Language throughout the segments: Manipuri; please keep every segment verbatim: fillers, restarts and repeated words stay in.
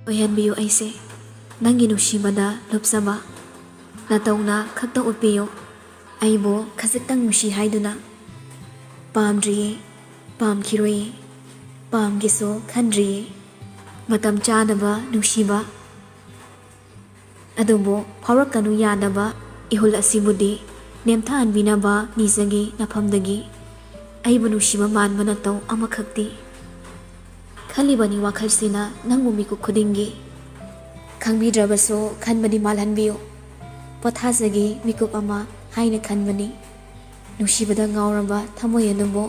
ꯑꯣꯏꯍꯟꯕꯤꯌꯨ ꯑꯩꯁꯦ ꯅꯪꯒꯤ ꯅꯨꯡꯁꯤꯕꯗ ꯂꯨꯞꯆꯕ꯫ ꯅꯇꯧꯅ ꯈꯛꯇ ꯎꯠꯄꯤꯌꯨ ꯑꯩꯕꯨ ꯈꯖꯤꯛꯇꯪ ꯅꯨꯡꯁꯤ ꯍꯥꯏꯗꯨꯅ꯫ ꯄꯥꯝꯗ꯭ꯔꯤꯌꯦ, ꯄꯥꯝꯈꯤꯔꯣꯏꯌꯦ, ꯄꯥꯝꯒꯦꯁꯨ ꯈꯟꯗ꯭ꯔꯤꯌꯦ꯫ ꯃꯇꯝ ꯆꯥꯗꯕ ꯅꯨꯡꯁꯤꯕ꯫ ꯑꯗꯨꯕꯨ ꯐꯥꯎꯔꯛꯀꯅꯨ ꯌꯥꯗꯕ ꯏꯍꯨꯜ ꯑꯁꯤꯕꯨꯗꯤ ꯅꯦꯝꯊꯍꯟꯕꯤꯅꯕ ꯅꯤꯖꯒꯦ ꯅꯐꯝꯗꯒꯤ꯫ ꯑꯩꯕꯨ ꯅꯨꯡꯁꯤꯕ ꯃꯥꯟꯕ ꯅꯇꯧ ꯑꯃꯈꯛꯇꯤ꯫ ꯈꯜꯂꯤꯕꯅꯤ ꯋꯥꯈꯜꯁꯤꯅ ꯅꯪꯕꯨ ꯃꯤꯀꯨꯞ ꯈꯨꯗꯤꯡꯒꯤ꯫ ꯈꯪꯕꯤꯗ꯭ꯔꯕꯁꯨ ꯈꯟꯕꯗꯤ ꯃꯥꯜꯍꯟꯕꯤꯌꯨ꯫ ꯄꯣꯊꯥꯖꯒꯦ ꯃꯤꯀꯨꯞ ꯑꯃ ꯍꯥꯏꯅ ꯈꯟꯕꯅꯤ꯫ ꯅꯨꯡꯁꯤꯕꯗ ꯉꯥꯎꯔꯕ ꯊꯃꯣꯏ ꯑꯗꯨꯕꯨ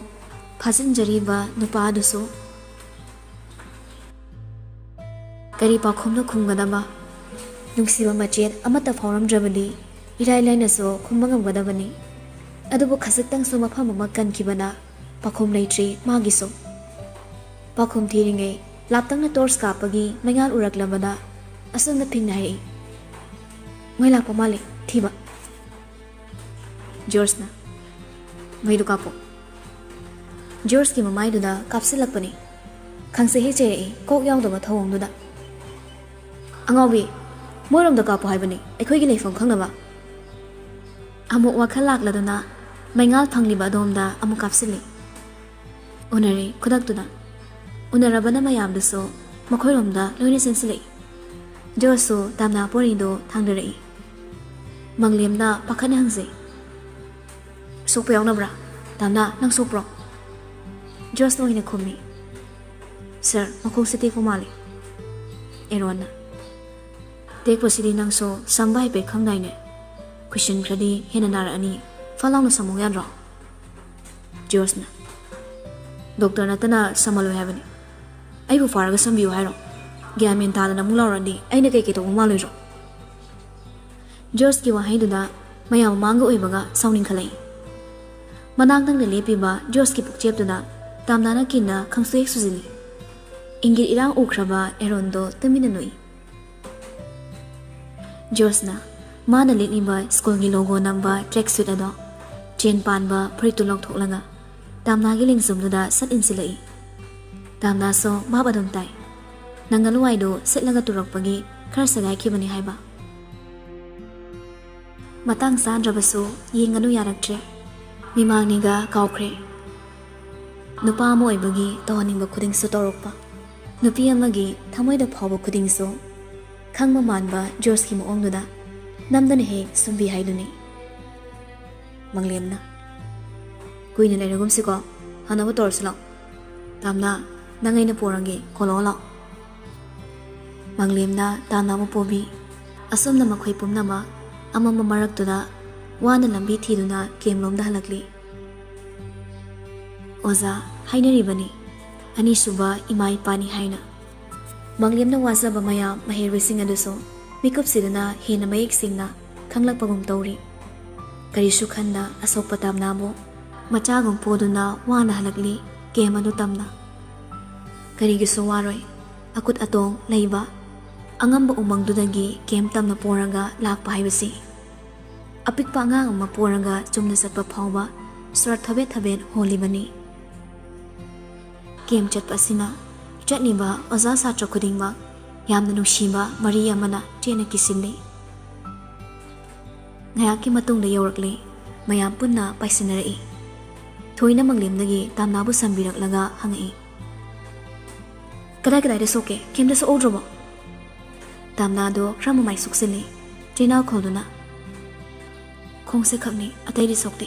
ꯐꯥꯖꯤꯟꯖꯔꯤꯕ ꯅꯨꯄꯥ ꯑꯗꯨꯁꯨ꯫ ꯀꯔꯤ ꯄꯥꯎꯈꯨꯝꯅ ꯈꯨꯝꯒꯗꯕ? ꯅꯨꯡꯁꯤꯕ ꯃꯆꯦꯠ ꯑꯃꯠꯇ ꯐꯥꯎꯔꯝꯗ꯭ꯔꯕꯗꯤ ꯏꯔꯥꯏ ꯂꯥꯏꯅꯁꯨ ꯈꯨꯝꯕ ꯉꯝꯒꯗꯕꯅꯤ꯫ ꯑꯗꯨꯕꯨ ꯈꯖꯤꯛꯇꯪꯁꯨ ꯃꯐꯝ ꯑꯃ ꯀꯟꯈꯤꯕꯅ ꯄꯥꯎꯈꯨꯝ ꯂꯩꯇ꯭ꯔꯤ ꯃꯥꯒꯤꯁꯨ꯫ ꯄꯥꯎꯈꯨꯝ ꯊꯤꯔꯤꯉꯩ ꯂꯥꯞꯇꯛꯅ ꯇꯣꯔꯆ ꯀꯥꯞꯄꯒꯤ ꯃꯩꯉꯥꯜ ꯎꯔꯛꯂꯕꯗ ꯑꯁꯣꯝꯗ ꯐꯤꯡꯅ ꯍꯥꯏꯔꯛꯏ, "ꯃꯩ ꯂꯥꯛꯄ ꯃꯥꯜꯂꯤ, ꯊꯤꯕ!" ꯖꯣꯔꯖꯅ, "ꯃꯩꯗꯨ ꯀꯥꯞꯄꯣ!" ꯖꯣꯔꯖꯀꯤ ꯃꯃꯥꯏꯗꯨꯗ ꯀꯥꯞꯁꯤꯜꯂꯛꯄꯅꯤ꯫ ꯈꯪꯁꯦ ꯍꯦꯛ ꯆꯩꯔꯛꯏ, ꯀꯣꯛ ꯌꯥꯎꯗꯕ ꯊꯧꯑꯣꯡꯗꯨꯗ꯫ "ꯑꯉꯥꯎꯕꯤ, ꯃꯣꯏꯔꯣꯝꯗ ꯀꯥꯞꯄꯣ ꯍꯥꯏꯕꯅꯤ, ꯑꯩꯈꯣꯏꯒꯤ ꯂꯩꯐꯝ ꯈꯪꯅꯕ!" ꯑꯃꯨꯛ ꯋꯥꯈꯜ ꯂꯥꯛꯂꯗꯨꯅ ꯃꯩꯉꯥꯜ ꯐꯪꯂꯤꯕ ꯑꯗꯣꯝꯗ ꯑꯃꯨꯛ ꯀꯥꯞꯁꯤꯜꯂꯤ꯫ ꯎꯅꯔꯦ ꯈꯨꯗꯛꯇꯨꯗ꯫ ꯎꯅꯔꯕꯅ ꯃꯌꯥꯝꯗꯨꯁꯨ ꯃꯈꯣꯏꯔꯣꯝꯗ ꯂꯣꯏꯅ ꯆꯦꯟꯁꯤꯜꯂꯛꯏ꯫ ꯖꯣꯔꯖꯁꯨ ꯇꯥꯝꯅꯥ ꯄꯣꯔꯤꯗꯨ ꯊꯥꯡꯗꯔꯛꯏ꯫ ꯃꯪꯂꯦꯝꯅ ꯄꯥꯈꯠꯅ ꯍꯪꯖꯩ, "ꯁꯣꯛꯄ ꯌꯥꯎꯅꯕ꯭ꯔꯥ? ꯇꯥꯝꯅꯥ, ꯅꯪ ꯁꯣꯛꯄ꯭ꯔꯣ?" ꯖꯣꯔꯖꯅ ꯑꯣꯏꯅ ꯈꯨꯝꯃꯤ, "ꯁꯥꯔ, ꯃꯈꯣꯡꯁꯦ ꯇꯦꯛꯄ ꯃꯥꯜꯂꯤ꯫" ꯑꯦꯔꯣꯟꯅ, "ꯇꯦꯛꯄꯁꯤꯗꯤ ꯅꯪꯁꯨ ꯁꯝꯕ ꯍꯥꯏꯐꯦꯠ ꯈꯪꯗꯥꯏꯅꯦ? ꯀꯨꯏꯁꯤꯟꯈ꯭ꯔꯗꯤ ꯍꯦꯟꯅ ꯅꯥꯔꯛꯑꯅꯤ꯫ ꯐꯠ ꯂꯥꯎꯅ ꯁꯝꯃꯧ ꯌꯥꯗ꯭ꯔꯣ?" ꯖꯣꯔꯖꯅ, "ꯗꯣꯛꯇꯔ ꯅꯠꯇꯅ ꯁꯝꯍꯜꯂꯣꯏ ꯍꯥꯏꯕꯅꯤ꯫ ꯑꯩꯕꯨ ꯐꯥꯔꯒ ꯁꯝꯕꯤꯌꯨ ꯍꯥꯏꯔꯣ? ꯒ꯭ꯌꯥꯟ ꯃꯦꯟ ꯇꯥꯗꯅ ꯑꯃꯨꯛ ꯂꯥꯎꯔꯗꯤ ꯑꯩꯅ ꯀꯩꯀꯩ ꯇꯧꯕ ꯃꯥꯜꯂꯣꯏꯗ꯭ꯔꯣ?" ꯖꯣꯔꯖꯀꯤ ꯋꯥꯍꯩꯗꯨꯗ ꯃꯌꯥꯝ ꯃꯃꯥꯡꯒ ꯑꯣꯏꯕꯒ ꯁꯥꯎꯅꯤꯡꯈꯠꯂꯛꯏ꯫ ꯃꯅꯥꯛ ꯅꯛꯅ ꯂꯦꯞꯄꯤꯕ ꯖꯣꯔꯖꯀꯤ ꯄꯨꯛꯆꯦꯞꯇꯨꯗ ꯇꯥꯝꯅꯥꯅ ꯀꯤꯟꯅ ꯈꯪꯁꯨ ꯍꯦꯛ ꯁꯨꯖꯤꯜꯂꯤ꯫ ꯏꯪꯒꯤꯠ ꯏꯔꯥꯡ ꯎꯈ꯭ꯔꯕ ꯑꯦꯔꯣꯟꯗꯣ ꯇꯨꯃꯤꯟꯅ ꯅꯣꯛꯏ꯫ ꯖꯣꯔꯖꯅ ꯃꯥꯅ ꯂꯤꯠꯂꯤꯕ ꯁ꯭ꯀꯨꯜꯒꯤ ꯂꯣꯒꯣ ꯅꯝꯕ ꯇ꯭ꯔꯦꯛ ꯁꯨꯠ ꯑꯗꯣ ꯆꯦꯟ ꯄꯥꯟꯕ ꯐꯨꯔꯤꯠꯇꯨ ꯂꯧꯊꯣꯛꯂꯒ ꯇꯥꯝꯅꯥꯒꯤ ꯂꯦꯡꯖꯨꯝꯗꯨꯗ ꯁꯠ ꯏꯟꯁꯤꯜꯂꯛꯏ꯫ ꯇꯥꯝꯅꯥꯁꯨ ꯚꯥꯞ ꯑꯗꯨꯝ ꯇꯥꯏ꯫ ꯅꯪ ꯉꯥꯅꯨꯋꯥꯏꯗꯨ ꯁꯤꯠꯂꯒ ꯇꯨꯔꯛꯄꯒꯤ ꯈꯔ ꯁꯦꯒꯥꯏꯈꯤꯕꯅꯤ ꯍꯥꯏꯕ꯫ ꯃꯇꯥꯡ ꯆꯥꯗ꯭ꯔꯕꯁꯨ ꯌꯦꯡꯒꯅꯨ ꯌꯥꯔꯛꯇ꯭ꯔꯦ꯫ ꯃꯤꯃꯥꯡꯅꯤꯒ ꯀꯥꯎꯈ꯭ꯔꯦ꯫ ꯅꯨꯄꯥ ꯑꯃ ꯑꯣꯏꯕꯒꯤ ꯇꯧꯍꯟꯅꯤꯡꯕ ꯈꯨꯗꯤꯡꯁꯨ ꯇꯧꯔꯛꯄ, ꯅꯨꯄꯤ ꯑꯃꯒꯤ ꯊꯃꯣꯏꯗ ꯐꯥꯎꯕ ꯈꯨꯗꯤꯡꯁꯨ ꯈꯪꯕ ꯃꯥꯟꯕ ꯖꯣꯔꯖꯀꯤ ꯃꯑꯣꯡꯗꯨꯗ ꯅꯝꯗꯅ ꯍꯦꯛ ꯁꯨꯝꯕꯤ ꯍꯥꯏꯗꯨꯅꯤ꯫ ꯃꯪꯂꯦꯝꯅ, "ꯀꯨꯏꯅ ꯂꯩꯔꯒꯨꯝꯁꯤꯀꯣ, ꯍꯥꯟꯅꯕ ꯇꯧꯔꯁꯤ ꯂꯥꯛꯑꯣ꯫ ꯇꯥꯝꯅ, ꯅꯪ ꯑꯩꯅ ꯄꯣꯔꯒꯦ, ꯀꯣꯂꯛꯑꯣ ꯂꯥꯛꯑꯣ꯫" ꯃꯪꯂꯦꯝꯅ ꯇꯥꯝꯅꯕꯨ ꯄꯣꯕꯤ꯫ ꯑꯁꯨꯝꯅ ꯃꯈꯣꯏ ꯄꯨꯝꯅꯃꯛ ꯑꯃꯝꯕ ꯃꯔꯛꯇꯨꯗ ꯋꯥꯅ ꯂꯝꯕꯤ ꯊꯤꯗꯨꯅ ꯀꯦꯝꯂꯣꯝꯗ ꯍꯜꯂꯛꯂꯤ꯫ ꯑꯣꯖꯥ, ꯍꯥꯏꯅꯔꯤꯕꯅꯤ, ꯑꯅꯤꯁꯨꯕ ꯏꯃꯥ ꯏꯄꯥꯅꯤ ꯍꯥꯏꯅ꯫ ꯃꯪꯂꯦꯝꯅ ꯋꯥꯖꯕ ꯃꯌꯥꯝ ꯃꯍꯩꯔꯣꯏꯁꯤꯡ ꯑꯗꯨꯁꯨ ꯃꯤꯀꯨꯞꯁꯤꯗꯅ ꯍꯦꯟꯅ ꯃꯌꯦꯛ ꯁꯦꯡꯅ ꯈꯪꯂꯛꯄꯒꯨꯝ ꯇꯧꯔꯤ꯫ ꯀꯔꯤꯁꯨ ꯈꯟꯗ ꯑꯁꯣꯛꯄ ꯇꯥꯝꯅꯥꯕꯨ ꯃꯆꯥꯒꯨꯝ ꯄꯣꯗꯨꯅ ꯋꯥꯅ ꯍꯜꯂꯛꯂꯤ ꯀꯦꯝ ꯑꯗꯨ ꯇꯝꯅ꯫ ꯀꯔꯤꯒꯤꯁꯨ ꯋꯥꯔꯣꯏ, ꯑꯀꯨꯠ ꯑꯇꯣꯡ ꯂꯩꯕ ꯑꯉꯝꯕ ꯎꯃꯪꯗꯨꯗꯒꯤ ꯀꯦꯝ ꯇꯝꯅ ꯄꯣꯔꯒ ꯂꯥꯛꯄ ꯍꯥꯏꯕꯁꯤ꯫ ꯑꯄꯤꯛꯄ ꯑꯉꯥꯡ ꯑꯃ ꯄꯣꯔꯒ ꯆꯨꯝꯅ ꯆꯠꯄ ꯐꯥꯎꯕ ꯁꯣꯔ ꯊꯕꯦꯠ ꯊꯕꯦꯠ ꯍꯣꯜꯂꯤꯕꯅꯤ꯫ ꯀꯦꯝ ꯆꯠꯄ ꯑꯁꯤꯅ ꯆꯠꯂꯤꯕ ꯑꯣꯖꯥ ꯁꯥꯇ꯭ꯔ ꯈꯨꯗꯤꯡꯃꯛ ꯌꯥꯝꯅ ꯅꯨꯡꯁꯤꯕ ꯃꯔꯤ ꯑꯃꯅ ꯆꯦꯠꯅ ꯀꯤꯁꯤꯜꯂꯤ꯫ ꯉꯥꯏꯍꯥꯛꯀꯤ ꯃꯇꯨꯡꯗ ꯌꯧꯔꯛꯂꯦ꯫ ꯃꯌꯥꯝ ꯄꯨꯟꯅ ꯄꯥꯏꯁꯤꯟꯅꯔꯛꯏ꯫ ꯊꯣꯏꯅ ꯃꯪꯂꯦꯝꯗꯒꯤ ꯇꯥꯝꯅꯥꯕꯨ ꯁꯝꯕꯤꯔꯛꯂꯒ ꯍꯪꯉꯛꯏ, "ꯀꯗꯥꯏ ꯀꯗꯥꯏꯗ ꯁꯣꯛꯀꯦ? ꯀꯦꯝꯗ ꯁꯣꯛꯍꯧꯗ꯭ꯔꯕꯣ?" ꯇꯥꯝꯅꯥꯗꯣ ꯈꯔ ꯃꯃꯥꯏ ꯁꯣꯛꯆꯤꯜꯂꯤ꯫ ꯆꯦꯅꯥꯎ ꯈꯣꯜꯗꯨꯅ, "ꯈꯣꯡꯁꯦ ꯈꯛꯅꯤ, ꯑꯇꯩꯗꯤ ꯁꯣꯛꯇꯦ꯫"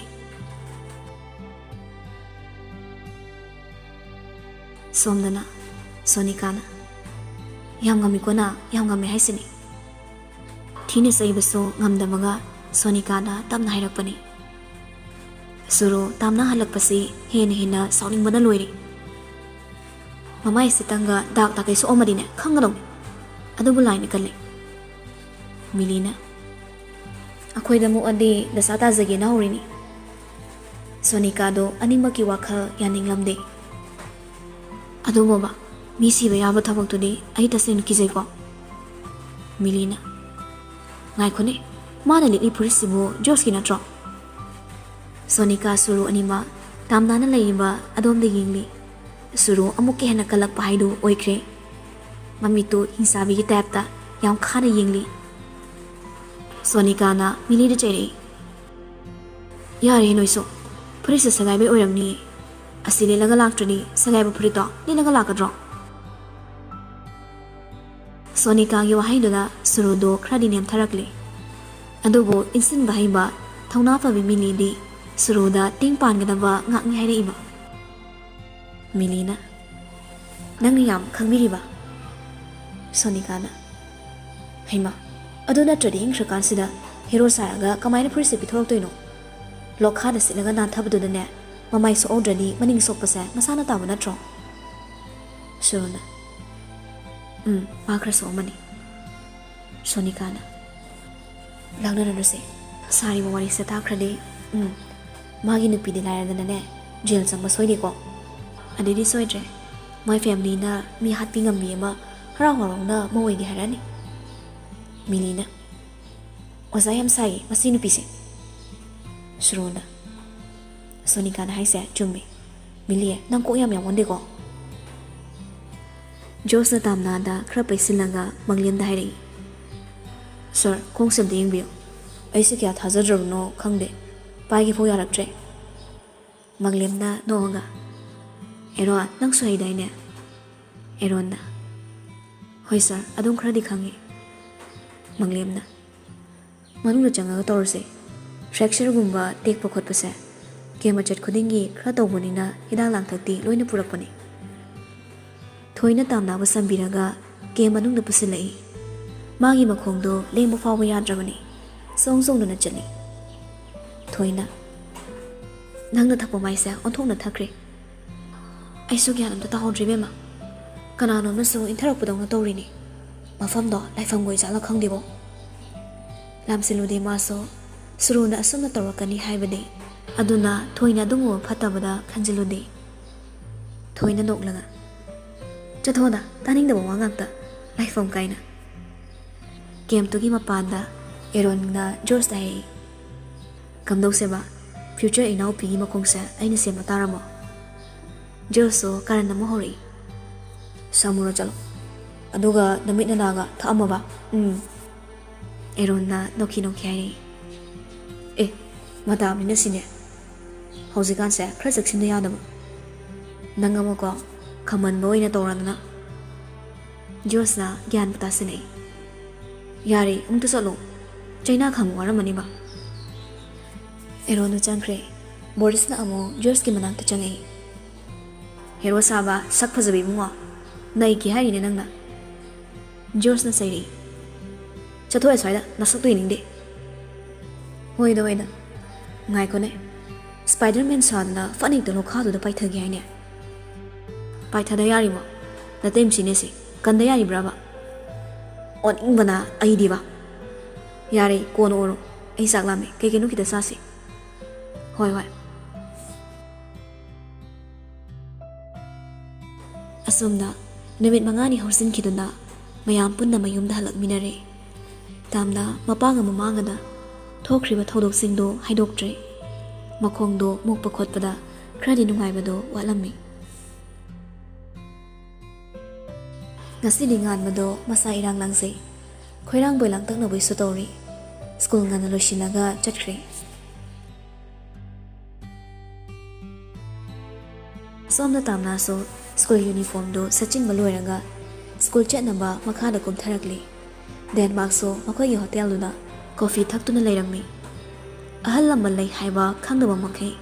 ꯁꯣꯝꯗꯅ ꯁꯣꯅꯤꯀꯥꯅ, "ꯌꯥꯝ ꯉꯝꯃꯤꯀꯣ ꯅꯪ, ꯌꯥꯝ ꯉꯝꯃꯤ ꯍꯥꯏꯁꯤꯅꯤ꯫" ꯊꯤꯅ ꯆꯩꯕꯁꯨ ꯉꯝꯗꯕꯒ ꯁꯣꯅꯤꯀꯥꯅ ꯇꯞꯅ ꯍꯥꯏꯔꯛꯄꯅꯤ꯫ ꯁꯨꯔꯨ ꯇꯥꯝꯅ ꯍꯜꯂꯛꯄꯁꯤ ꯍꯦꯟꯅ ꯍꯦꯟꯅ ꯁꯥꯎꯅꯤꯡꯕꯅ ꯂꯣꯏꯔꯦ꯫ "ꯃꯃꯥꯏ ꯑꯁꯤꯇꯪꯒ ꯗꯥꯛ ꯇꯥꯀꯩ ꯁꯣꯛꯑꯝꯃꯗꯤꯅꯦ ꯈꯪꯒꯗꯧꯅꯤ꯫ ꯑꯗꯨꯕꯨ ꯂꯥꯏꯅ ꯀꯜꯂꯤ꯫" ꯃꯤꯂꯤꯅ, "ꯑꯩꯈꯣꯏꯗ ꯃꯣꯛꯑꯗꯤ ꯗꯁꯥ ꯇꯥꯖꯒꯦꯅ ꯍꯧꯔꯤꯅꯤ꯫" ꯁꯣꯅꯤꯀꯥꯗꯣ ꯑꯅꯤꯃꯛꯀꯤ ꯋꯥꯈꯜ ꯌꯥꯅꯤꯡꯂꯝꯗꯦ꯫ "ꯑꯗꯨꯕꯣꯕ, ꯃꯤ ꯁꯤꯕ ꯌꯥꯕ ꯊꯕꯛꯇꯨꯗꯤ ꯑꯩ ꯇꯁꯦꯡꯅ ꯀꯤꯖꯩꯀꯣ꯫" ꯃꯤꯂꯤꯅ, "ꯉꯥꯏꯈꯣꯅꯦ, ꯃꯥꯅ ꯂꯤꯠꯂꯤ ꯐꯨꯔꯤꯠꯁꯤꯕꯨ ꯖꯣꯔꯖꯀꯤ ꯅꯠꯇ꯭ꯔꯣ?" ꯁꯣꯅꯤꯀꯥ ꯁꯨꯔꯨ ꯑꯅꯤꯃꯛ ꯇꯥꯝꯅꯥꯅ ꯂꯩꯔꯤꯕ ꯑꯗꯣꯝꯗ ꯌꯦꯡꯂꯤ꯫ ꯁꯨꯔꯨ ꯑꯃꯨꯛꯀ ꯍꯦꯟꯅ ꯀꯜꯂꯛꯄ ꯍꯥꯏꯗꯨ ꯑꯣꯏꯈ꯭ꯔꯦ꯫ ꯃꯃꯤꯠꯇꯨ ꯍꯤꯡꯆꯥꯕꯤꯒꯤ ꯇꯥꯏꯞꯇ ꯌꯥꯝ ꯈꯥꯅ ꯌꯦꯡꯂꯤ꯫ ꯁꯣꯅꯤꯀꯥꯅ ꯃꯤꯂꯤꯗ ꯆꯩꯔꯛꯏ꯫ "ꯌꯥꯔꯦ ꯅꯣꯏꯁꯨ, ꯐꯨꯔꯤꯠꯁꯦ ꯁꯦꯒꯥꯏꯕꯩ ꯑꯣꯏꯔꯝꯅꯤꯌꯦ꯫ ꯑꯁꯤ ꯂꯤꯠꯂꯒ ꯂꯥꯛꯇ꯭ꯔꯗꯤ ꯁꯦꯒꯥꯏꯕ ꯐꯨꯔꯤꯠꯇꯣ ꯂꯤꯠꯂꯒ ꯂꯥꯛꯀꯗ꯭ꯔꯣ?" ꯁꯣꯅꯤꯀꯥꯒꯤ ꯋꯥꯍꯩꯗꯨꯗ ꯁꯨꯔꯨꯗꯣ ꯈꯔꯗꯤ ꯅꯦꯝꯊꯔꯛꯂꯤ꯫ ꯑꯗꯨꯕꯨ ꯏꯟꯁꯤꯟꯕ ꯍꯩꯕ, ꯊꯧꯅꯥ ꯐꯕꯤ ꯃꯤꯂꯤꯗꯤ ꯁꯨꯔꯨꯗ ꯇꯤꯡ ꯄꯥꯟꯒꯗꯕ ꯉꯥꯛꯅꯤ ꯍꯥꯏꯔꯛꯏꯕ꯫ ꯃꯤꯂꯤꯅ, "ꯅꯪꯅ ꯌꯥꯝ ꯈꯪꯕꯤꯔꯤꯕ?" ꯁꯣꯅꯤꯀꯥꯅ, "ꯍꯩꯃꯥ, ꯑꯗꯨ ꯅꯠꯇ꯭ꯔꯗꯤ ꯏꯪꯈ꯭ꯔꯀꯥꯟꯁꯤꯗ ꯍꯦꯔꯣ ꯁꯥꯔꯒ ꯀꯃꯥꯏꯅ ꯐꯨꯔꯤꯠꯁꯦ ꯄꯤꯊꯣꯔꯛꯇꯣꯏꯅꯣ? ꯂꯣꯈꯥꯗ ꯁꯤꯠꯂꯒ ꯅꯥꯟꯊꯕꯗꯨꯗꯅꯦ, ꯃꯃꯥꯏ ꯁꯣꯛꯍꯧꯗ꯭ꯔꯗꯤ ꯃꯅꯤꯡ ꯁꯣꯛꯄꯁꯦ ꯃꯁꯥꯅ ꯇꯥꯕ ꯅꯠꯇ꯭ꯔꯣ?" ꯁꯨꯔꯨꯅ, "ꯎꯝ, ꯃꯥ ꯈꯔ ꯁꯣꯛꯑꯝꯃꯅꯤ꯫" ꯁꯣꯅꯤꯀꯥꯅ, "ꯂꯥꯛꯅꯔꯅꯨꯁꯦ, ꯁꯥꯔꯤꯕ ꯋꯥꯔꯤꯁꯦ ꯇꯥꯈ꯭ꯔꯗꯤ, ꯎꯝ, ꯃꯥꯒꯤ ꯅꯨꯄꯤꯗꯤ ꯂꯥꯏꯔꯗꯅꯅꯦ, ꯖꯦꯜ ꯆꯪꯕ ꯁꯣꯏꯗꯦꯀꯣ꯫ ꯑꯗꯩꯗꯤ ꯁꯣꯏꯗ꯭ꯔꯦ, ꯃꯥꯏ ꯐꯦꯃꯤꯂꯤꯅ ꯃꯤ ꯍꯥꯠꯄꯤ ꯉꯝꯕꯤ ꯑꯃ ꯍꯔꯥꯎ ꯍꯔꯥꯎꯅ ꯃꯧ ꯑꯣꯏꯒꯦ ꯍꯥꯏꯔꯛꯑꯅꯤ꯫" ꯃꯤꯂꯤꯅ, "ꯑꯣꯖꯥ ꯌꯥꯝ ꯁꯥꯏꯌꯦ ꯃꯁꯤ ꯅꯨꯄꯤꯁꯦ꯫" ꯁꯨꯔꯨꯅ, "ꯁꯣꯅꯤꯀꯥꯅ ꯍꯥꯏꯁꯦ ꯆꯨꯝꯃꯦ꯫ ꯃꯤꯂꯤ, ꯅꯪ ꯀꯣꯛ ꯌꯥꯝ ꯌꯥꯝꯒꯟꯗꯦꯀꯣ?" ꯖꯣꯁꯅ ꯇꯥꯝꯅꯥꯗ ꯈꯔ ꯄꯩꯁꯤꯜꯂꯒ ꯃꯪꯂꯦꯝꯗ ꯍꯥꯏꯔꯛꯏ, "ꯁꯥꯔ, ꯈꯣꯡꯁꯦ ꯑꯝꯇ ꯌꯦꯡꯕꯤꯌꯨ꯫ ꯑꯩꯁꯦ ꯀꯌꯥ ꯊꯥꯖꯗ꯭ꯔꯕꯅꯣ ꯈꯪꯗꯦ꯫ ꯄꯥꯏꯒꯦꯐꯥꯎ ꯌꯥꯔꯛꯇ꯭ꯔꯦ꯫" ꯃꯪꯂꯦꯝꯅ ꯅꯣꯛꯑꯒ, "ꯑꯦꯔꯣꯟ, ꯅꯪꯁꯨ ꯍꯩꯗꯥꯏꯅꯦ?" ꯑꯦꯔꯣꯟꯅ, "ꯍꯣꯏ ꯁꯥꯔ, ꯑꯗꯨꯝ ꯈꯔꯗꯤ ꯈꯪꯉꯤ꯫" ꯃꯪꯂꯦꯝꯅ, "ꯃꯅꯨꯡꯗ ꯆꯪꯉꯒ ꯇꯧꯔꯁꯦ꯫ ꯐ꯭ꯔꯦꯛꯆꯔꯒꯨꯝꯕ ꯇꯦꯛꯄ ꯈꯣꯠꯄꯁꯦ ꯒꯦꯝ ꯃꯆꯠ ꯈꯨꯗꯤꯡꯒꯤ ꯈꯔ ꯇꯧꯕꯅꯤꯅ ꯍꯤꯗꯥꯛ ꯂꯥꯡꯊꯛꯇꯤ ꯂꯣꯏꯅ ꯄꯨꯔꯛꯄꯅꯤ꯫" ꯊꯣꯏꯅ ꯇꯥꯝꯅꯥꯕꯨ ꯁꯝꯕꯤꯔꯒ ꯒꯦꯝ ꯃꯅꯨꯡꯗ ꯄꯨꯁꯤꯜꯂꯛꯏ꯫ ꯃꯥꯒꯤ ꯃꯈꯣꯡꯗꯣ ꯂꯦꯡꯕ ꯐꯥꯎꯕ ꯌꯥꯗ꯭ꯔꯕꯅꯤ꯫ ꯆꯣꯡ ꯆꯣꯡꯗꯨꯅ ꯆꯠꯂꯤ꯫ ꯊꯣꯏꯅ, "ꯅꯪꯅ ꯊꯛꯄ ꯃꯥꯏꯁꯦ ꯑꯣꯟꯊꯣꯛꯅ ꯊꯛꯈ꯭ꯔꯦ꯫ ꯑꯩꯁꯨ ꯒ꯭ꯌꯥꯟ ꯑꯝꯇ ꯇꯥꯍꯧꯗ꯭ꯔꯦ ꯏꯕꯦꯝꯃ꯫ ꯀꯅꯥꯅꯣꯝꯅꯁꯨ ꯏꯟꯊꯔꯛꯄꯗꯧꯅ ꯇꯧꯔꯤꯅꯤ꯫ ꯃꯐꯝꯗꯣ ꯂꯥꯏꯐꯝꯒꯤ ꯑꯣꯏꯖꯥꯠꯂ ꯈꯪꯗꯦꯕꯣ꯫" ꯂꯥꯝꯁꯤꯜꯂꯨꯗꯦ ꯃꯥꯁꯨ, ꯁꯨꯔꯨꯅ ꯑꯁꯨꯝꯅ ꯇꯧꯔꯛꯀꯅꯤ ꯍꯥꯏꯕꯗꯤ꯫ ꯑꯗꯨꯅ ꯊꯣꯏꯅ ꯑꯗꯨꯒꯨꯝꯕ ꯐꯠꯇꯕꯗ ꯈꯟꯖꯤꯜꯂꯨꯗꯦ꯫ ꯊꯣꯏꯅ ꯅꯣꯛꯂꯒ, "ꯆꯠꯊꯣꯛꯑꯣꯗ, ꯇꯥꯅꯤꯡꯗꯕ ꯋꯥ ꯉꯥꯛꯇ, ꯂꯥꯏꯐꯝ ꯀꯥꯏꯅ꯫" ꯀꯦꯝꯞꯇꯨꯒꯤ ꯃꯄꯥꯟꯗ ꯑꯦꯔꯣꯟꯅ ꯖꯣꯔꯖꯇ ꯍꯥꯏꯔꯛꯏ, "ꯀꯝꯗꯧꯁꯦꯕ? ꯐ꯭ꯌꯨꯆꯔ ꯏꯅꯥꯎꯄꯤꯒꯤ ꯃꯈꯣꯡꯁꯦ ꯑꯩꯅ ꯁꯦꯝꯕ ꯇꯥꯔꯝꯃꯣ?" ꯖꯣꯔꯖꯁꯨ ꯀꯔꯟ ꯑꯃ ꯍꯧꯔꯛꯏ, "ꯁꯥꯃꯨꯔꯣ ꯆꯠꯂꯣ꯫" ꯑꯗꯨꯒ ꯅꯃꯤꯠ ꯅꯅꯥꯒ ꯊꯛꯑꯝꯃꯕ? ꯎꯝ꯫ ꯑꯦꯔꯣꯟꯅ ꯅꯣꯛꯈꯤ ꯅꯣꯛꯈꯤ ꯍꯥꯏꯔꯛꯏ꯫ ꯑꯦ, ꯃꯗꯥꯝꯅꯤꯅ ꯁꯤꯅꯦ꯫ ꯍꯧꯖꯤꯛꯀꯥꯟꯁꯦ ꯈꯔ ꯆꯦꯛꯁꯤꯟꯗ ꯌꯥꯗꯕ꯫ ꯅꯪ ꯑꯃꯀꯣ ꯈꯝꯍꯟꯕ ꯑꯣꯏꯅ ꯇꯧꯔꯗꯅ꯫ ꯖꯣꯔꯖꯅ ꯒ꯭ꯌꯥꯟ ꯇꯥꯁꯤꯜꯂꯛꯏ꯫ ꯌꯥꯔꯦ, ꯑꯃꯨꯛꯇ ꯆꯠꯂꯣ꯫ ꯆꯩꯅꯥ ꯈꯪꯕ ꯋꯥꯔꯝꯃꯅꯤꯕ꯫ ꯑꯦꯔꯣꯟꯗꯣ ꯆꯪꯈ꯭ꯔꯦ꯫ ꯕꯣꯔꯤꯁꯅ ꯑꯃꯨꯛ ꯖꯣꯔꯖꯀꯤ ꯃꯅꯥꯛꯇ ꯆꯪꯉꯛꯏ꯫ ꯍꯦꯔꯣ ꯁꯥꯕ, ꯁꯛ ꯐꯖꯕ ꯏꯕꯨꯡꯉꯣ, ꯅꯩꯒꯦ ꯍꯥꯏꯔꯤꯅꯦ ꯅꯪꯅ꯫ ꯖꯣꯔꯖꯅ ꯆꯩꯔꯛꯏ꯫ ꯆꯠꯊꯣꯛꯑꯦ ꯁ꯭ꯋꯥꯏꯗ, ꯅꯁꯛꯇꯣ ꯌꯦꯡꯅꯤꯡꯗꯦ꯫ ꯍꯣꯏꯗ ꯍꯣꯏꯗ꯫ ꯉꯥꯏꯈꯣꯅꯦ, ꯁ꯭ꯄꯥꯏꯗꯔꯃꯦꯟ ꯁꯥꯗꯅ ꯐꯠ ꯍꯦꯛꯇ ꯂꯣꯈꯥꯗꯨꯗ ꯄꯥꯏꯊꯒꯦ ꯍꯥꯏꯅꯦ꯫ ꯄꯥꯏꯊꯗ ꯌꯥꯔꯤꯕꯣ? ꯅꯇꯩꯃꯁꯤꯅꯦ ꯁꯤ, ꯀꯟꯗ ꯌꯥꯔꯤꯕ꯭ꯔꯕ? ꯑꯣꯅꯤꯡꯕꯅ ꯑꯩꯗꯤꯕ꯫ ꯌꯥꯔꯦ, ꯀꯣꯟꯅ ꯑꯣꯔꯣ꯫ ꯑꯩ ꯆꯥꯛ ꯂꯥꯝꯃꯦ, ꯀꯩ ꯀꯩꯅꯣ ꯈꯤꯇ ꯆꯥꯁꯤ꯫ ꯍꯣꯏ ꯍꯣꯏ꯫ ꯑꯁꯨꯝꯅ ꯅꯨꯃꯤꯠ ꯃꯉꯥꯅꯤ ꯍꯧꯖꯤꯟꯈꯤꯗꯨꯅ ꯃꯌꯥꯝ ꯄꯨꯟꯅ ꯃꯌꯨꯝꯗ ꯍꯜꯂꯛꯃꯤꯟꯅꯔꯦ꯫ ꯇꯥꯝꯅ ꯃꯄꯥꯒ ꯃꯃꯥꯒꯗ ꯊꯣꯛꯈ꯭ꯔꯤꯕ ꯊꯧꯗꯣꯛꯁꯤꯡꯗꯣ ꯍꯥꯏꯗꯣꯛꯇ꯭ꯔꯦ꯫ ꯃꯈꯣꯡꯗꯣ ꯃꯨꯛꯄ ꯈꯣꯠꯄꯗ ꯈꯔꯗꯤ ꯅꯨꯡꯉꯥꯏꯕꯗꯣ ꯋꯥꯠꯂꯝꯃꯤ꯫ ꯉꯁꯤꯗꯤ ꯉꯥꯟꯕꯗꯣ ꯃꯁꯥ ꯏꯔꯥꯡ ꯂꯥꯡꯖꯩ꯫ ꯈꯣꯏꯔꯥꯡꯕꯣꯏ ꯂꯥꯡꯇꯛꯅꯕꯣꯏꯁꯨ ꯇꯧꯔꯤ꯫ ꯁ꯭ꯀꯨꯜ ꯉꯟꯅ ꯂꯣꯏꯁꯤꯜꯂꯒ ꯆꯠꯈ꯭ꯔꯦ꯫ ꯁꯣꯝꯗ ꯇꯥꯝꯅꯥꯁꯨ ꯁ꯭ꯀꯨꯜ ꯌꯨꯅꯤꯐꯣꯔꯝꯗꯨ ꯁꯦꯠꯆꯤꯟꯕ ꯂꯣꯏꯔꯒ ꯁ꯭ꯀꯨꯜ ꯆꯠꯅꯕ ꯃꯈꯥꯗ ꯀꯨꯝꯊꯔꯛꯂꯤ꯫ ꯗꯦꯟꯃꯥꯔꯛꯁꯨ ꯃꯈꯣꯏꯒꯤ ꯍꯣꯇꯦꯜꯗꯨꯗ ꯀꯣꯐꯤ ꯊꯛꯇꯨꯅ ꯂꯩꯔꯝꯃꯤ꯫ ꯑꯍꯜ ꯂꯃꯟ ꯂꯩ ꯍꯥꯏꯕ ꯈꯪꯗꯕ ꯃꯈꯩ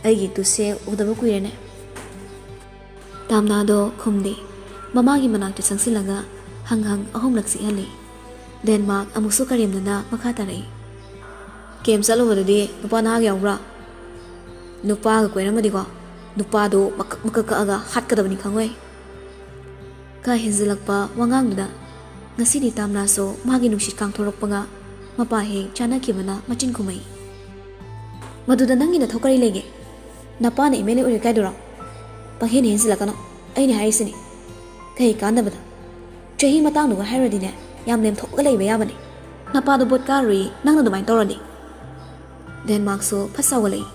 ꯑꯩꯒꯤ ꯇꯨꯁꯦ ꯎꯗꯕ ꯀꯨꯏꯔꯦꯅꯦ꯫ ꯇꯥꯝꯅꯥꯗꯣ ꯈꯨꯝꯗꯦ꯫ ꯃꯃꯥꯒꯤ ꯃꯅꯥꯛꯇ ꯆꯪꯁꯤꯜꯂꯒ ꯍꯪ ꯍꯪ ꯑꯍꯨꯝꯂꯛ ꯆꯤꯛꯍꯜꯂꯤ꯫ ꯗꯦꯟꯃꯥꯔꯛ ꯑꯃꯨꯛꯁꯨ ꯀꯔꯦꯝꯅꯅ ꯃꯈꯥ ꯇꯥꯔꯛꯏ꯫ ꯀꯦꯝ ꯆꯠꯂꯨꯕꯗꯗꯤ ꯅꯨꯄꯥ ꯅꯍꯥꯒ ꯌꯥꯎꯕ꯭ꯔꯥ? ꯅꯨꯄꯥꯒ ꯀꯣꯏꯔꯝꯃꯗꯤꯀꯣ, ꯅꯨꯄꯥꯗꯣ ꯃꯀꯛ ꯃꯀꯛ ꯀꯛꯑꯒ ꯍꯥꯠꯀꯗꯕꯅꯤ ꯈꯪꯉꯣꯏ꯫ ꯀꯥ ꯍꯦꯟꯖꯤꯜꯂꯛꯄ ꯋꯥꯉꯥꯡꯗꯨꯗ ꯉꯁꯤꯗꯤ ꯇꯥꯝꯅꯥꯁꯨ ꯃꯥꯒꯤ ꯅꯨꯡꯁꯤꯠ ꯀꯥꯡꯊꯣꯔꯛꯄꯒ ꯃꯄꯥ ꯍꯦꯛ ꯆꯥꯅꯈꯤꯕꯅ ꯃꯆꯤꯟ ꯈꯨꯝꯃꯛꯏ꯫ ꯃꯗꯨꯗ ꯅꯪꯒꯤ ꯅꯊꯧ ꯀꯔꯤ ꯂꯩꯒꯦ? ꯅꯄꯥꯅ ꯑꯦꯝ ꯑꯦꯜ ꯑꯦ ꯑꯣꯏꯔꯦ ꯀꯥꯏꯗꯨꯔꯣ? ꯄꯪꯍꯦꯟ ꯍꯦꯟꯖꯤꯜꯂꯛꯀꯅꯣ, ꯑꯩꯅ ꯍꯥꯏꯔꯤꯁꯤꯅꯤ꯫ ꯀꯩ ꯀꯥꯟꯅꯕꯗ? ꯆꯍꯤ ꯃꯇꯥꯡꯗꯨꯒ ꯍꯥꯏꯔꯨꯔꯗꯤꯅꯦ, ꯌꯥꯝ ꯂꯦꯝꯊꯣꯛꯑꯒ ꯂꯩꯕ ꯌꯥꯕꯅꯦ꯫ ꯅꯄꯥꯗꯣ ꯚꯣꯠ ꯀꯥꯔꯨꯏ, ꯅꯪꯅ ꯑꯗꯨꯃꯥꯏꯅ ꯇꯧꯔꯗꯤ꯫ ꯗꯦꯟꯃꯥꯔꯛꯁꯨ ꯐꯠ ꯁꯥꯎꯒꯠꯂꯛꯏ꯫